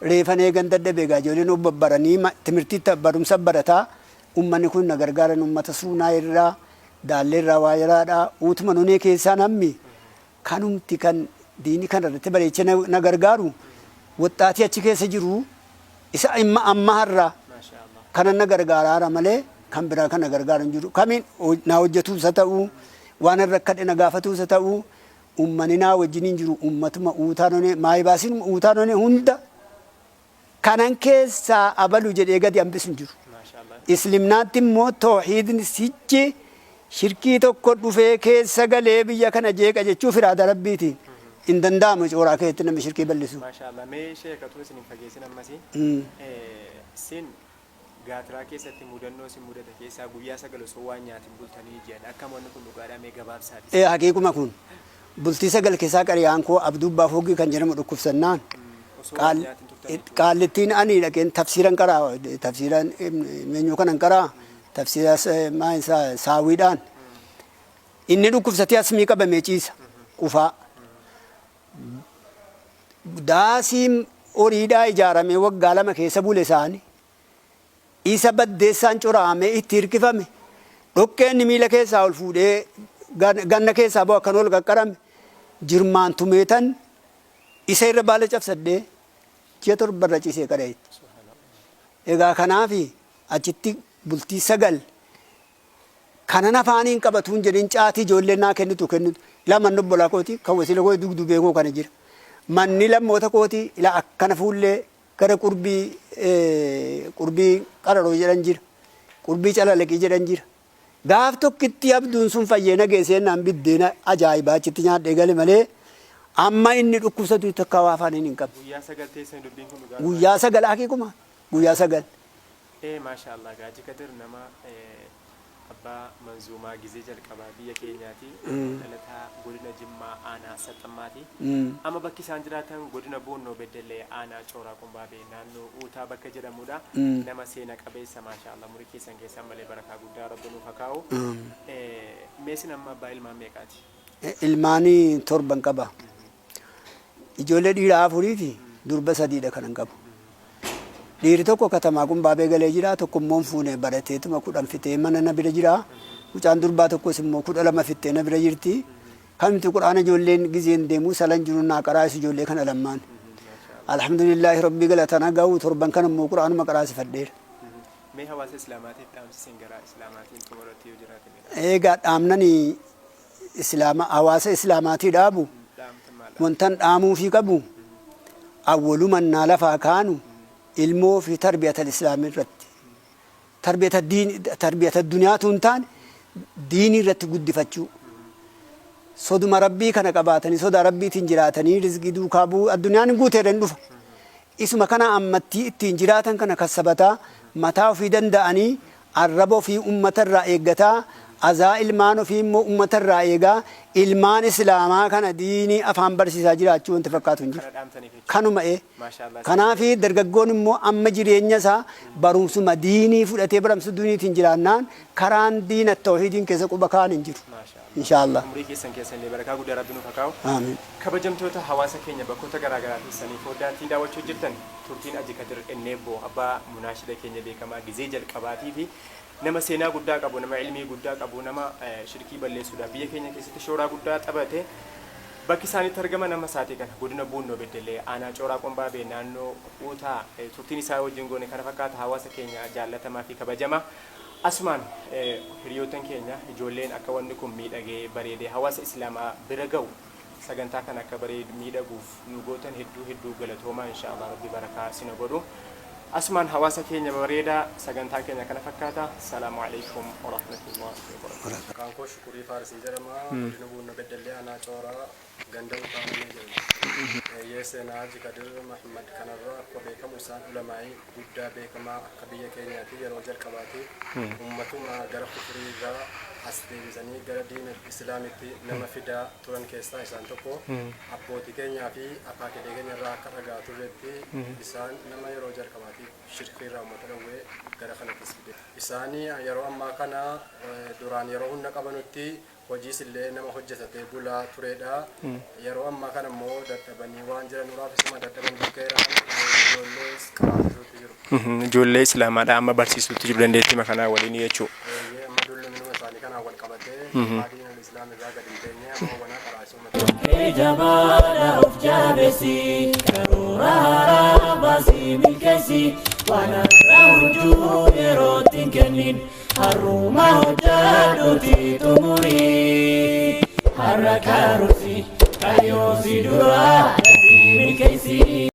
reefan eegan dadhabe. Egaa ijoolleen of babbaranii timirtiitti barumsa barataa uummanni kun na gargaaran, uummata suunaa irraa, daallee irraa, waayiraadhaa, uutuma nonee keessaa namni kanumti kan diinii kana irratti bareechee na gargaaru waxxaatii achi keessa jiru isa imma amma har'a Maashaa Allah. Kanan na gargaaraara malee kan biraa kan na gargaaru hin jiru. Kamiin naa hojjetuus haa ta'u, waan irra rakkadhe na gaafatuus haa ta'u, uummanni naa wajjiniin jiru uummatuma uutaa nonee maayibaasiin uutaa nonee hunda kanan keessaa abalu jedhee gadi hambisu hin jiru. Maashaa Allah. Islimnaatti immoo toohiidni sichi shirkii tokko dhufee keessa galee biyya kana jeeqa jechuuf iraada Rabbiitiin hin danda'amu cooraa keessatti namni shirkii bal'isu. Maashaa Allah. Mee sheeka utuu isin hin fageessin ammasii sin gaatiraa keessatti mudannoo isin mudate keessaa guyyaa 9 osoo waan nyaatin bultanii jedhan, akkam wanni kun dhugaadhaa? Mee gabaabsaati. Ee, haqiiquma kun. Bultii 9 keessaa qariyaan koo Abduubbaa Foggii kan jedhamu dhukkubsannaan Osoo waan nyaatin turtan jechuudha. Qaallittiin ani dhaqeen tafsiiran qaraa, tafsiiran meenyuu kanan qaraa, tafsiira maal isaa saawiidhaan inni dhukkubsatee asmii qabamee ciisa qufaa. Daasiin horiidhaa ijaaramee waggaa 2 keessa bule isaani isa baddeessaan coraamee itti hirkifame dhoqqeen inni miila keessaa ol fuudhee Ganna keessaa ba'u akkan ol qaqqarame jirmaan tumeetan isa irra baala cabsadhee ji'a 7 irra ciisee qara'e. Egaa kanaaf achitti bultii 9 kanan afaaniin qabatuun jedhin caatii ijoolleen naa kennitu kennitu laman obbolaa kooti kan wasiila koo dugdubee koo kana jira. Manni lammoota kooti ila akkana fuullee gara qurbii qurbii qararoo jedhan jira. Qurbii calalaqii jedhan jira. Gaaf tokkitti abduun sun fayyee na geessee naan biddeena ajaa'ibaa achitti nyaadhee gale malee amma inni dhukkubsatu takka waa afaaniin hin qabu. Guyyaa 9 teessanii dubbiin kun dhugaa. Guyyaa 9 hakiikuma guyyaa 9. Maasha Allah Gaaji Kadir nama abbaa manzuumaa gizee jalqabaa biyya keenyaati. Dhalataa godina Jimmaa aanaa Saxxammaati. Amma bakki isaan jiraatan godina Buunnoo Beddellee aanaa Cooraa Qumbaabee naannoo Uutaa bakka jedhamudha. Nama seena qabeessa maasha Allah umurii keessan keessa ammallee barakaa guddaa Rabbi nuuf haa kaa'u. Mee isin amma abbaa ilmaan meeqaati? Ilmaanii 7 qaba. Ijoollee dhiiraa 4 fi durba 3dha kanan qabu. Dhiirri tokko katamaa Qumbaabee galee jira, tokko immoo hin fuune barateetuma 10 fixee mana na bira jira. Mucaan durbaa tokkos immoo 12 fixxee na bira jirti. Kamti quraana ijoolleen gizeen deemu salan jiru naa qaraa'isu ijoollee kana lammaan. Alhamdulillaahi rabbii galatana ga'u torban kana immoo quraanuma qaraasifadheera. Mee hawaasa islaamaatiif dhaamsi isin garaa islaamaatiin xumuratti yoo jiraate mee dhaamsa? Eegaa dhaamnani islaama hawaasa islaamaatii dhaabu Dhaamtan maal dhaamtan? wantan dhaamuufii qabu awwaluman naa lafaa kaanu ilmoo fi tarbiyatal islaamii irratti tarbiyata diin tarbiyata duniyaatu hin taane diinii irratti guddifachuu soduma rabbii kana qabaatanii sodaa rabbiitiin jiraatanii rizqii duukaa bu'uu addunyaan hin guuteera hin dhufa isuma kana ammattii ittiin jiraatan kana kassabataa mataa ofii danda'anii arraba ofii ummata irraa eeggataa azaa ilmaan ofii immoo ummata irraa eegaa ilmaan islaamaa kana diinii afaan barsiisaa jiraachuu wanti fakkaatu hin jiru. Kana dhaamtaniif jechuudha. Kanuma ee. Maashaa Allah. Kanaafi dargaggoon immoo amma jireenya isaa barumsuma diinii fudhatee barumsa diiniitiin jiraannaan karaan diina tawhiidiin keessa quba kaan hin jiru. Maashaa Allah. Inshaallah. Umurii keessan keessa illee barakaa guddaa Rabbi nuuf haa kaa'u. Aamiin. Kabajamtoota hawaasa keenya bakkoota garaa garaa teessanii foddaattiin daawwachuu jirtan turtiin Haji Kadir Enneebboo abbaa munaashida keenya beekamaa gizee jalqabaatii fi nama seenaa guddaa qabu nama ilmii guddaa qabu nama shirkii balleessuudhaaf biyya keenya keessatti shooraa guddaa taphate bakki isaanitti argaman amma sa'aatii kana godina Buunnoo Beddellee aanaa Cooraa Qombaabee naannoo Uutaa turtiin isaa wajjin goone kana fakkaata hawaasa keenya jaallatamaa fi kabajamaa asumaan hiriyoottan keenya ijoolleen akka wanni kun miidhagee bareedee hawaasa islaamaa bira ga'u sagantaa kana akka bareedu miidhaguuf nu gootan hedduu hedduu galatoomaa insha Allah rabbi barakaa sina godhu asumaan hawaasa keenya bareedaa sagantaan keenya kana fakkaata salaamu alaikum warahmatullahi wabarakatuh. Maqaan koo Shukurii Faarisin jedhama. Godina Buunnoo Beddellee Aanaa Cooraa ganda Utaa Manee jedhama. Eeyyee seenaa Haji Kadir Mahammad kanarraa akkuma beekamu isaan ulamaa'ii guddaa beekamaa akka biyya keenyaati yeroo jalqabaati ummatuma gara kufrii irraa as deebisanii gara diina islaamitti nama fidaa turan keessaa isaan tokko. Abbootii keenyaa fi akaakilee keenya irraa akka dhagaa turretti isaan nama yeroo jalqabaatiif shirkii irraa ummata dhowwee gara kanattis fide. Isaanii yeroo ammaa kana duraan yeroo humna qabanutti hojiis illee nama hojjetatee bulaa turedha. Yeroo ammaa kana immoo dadhabanii waan jiran isuma dadhaban bukkeeraan ijoollees qabaachisuutti jiru. Ijoollee islaamaadha amma barsiisuutti jiru dandeettii makanaa waliin jechuudha. Eeyyee amma dulluminuma isaanii kanaan wal qabatee diina islaam irraa gadi hin teenye amma wanaa qaraasuu mataa. Jabaadha of jabeessi karoora haaraa baasii milkeessi waan har'a hojjuu yerootti hin kennin har'uma hojjadhuuti xumurii har'a karoorsi kaayyoo si dura dafii milkeessi.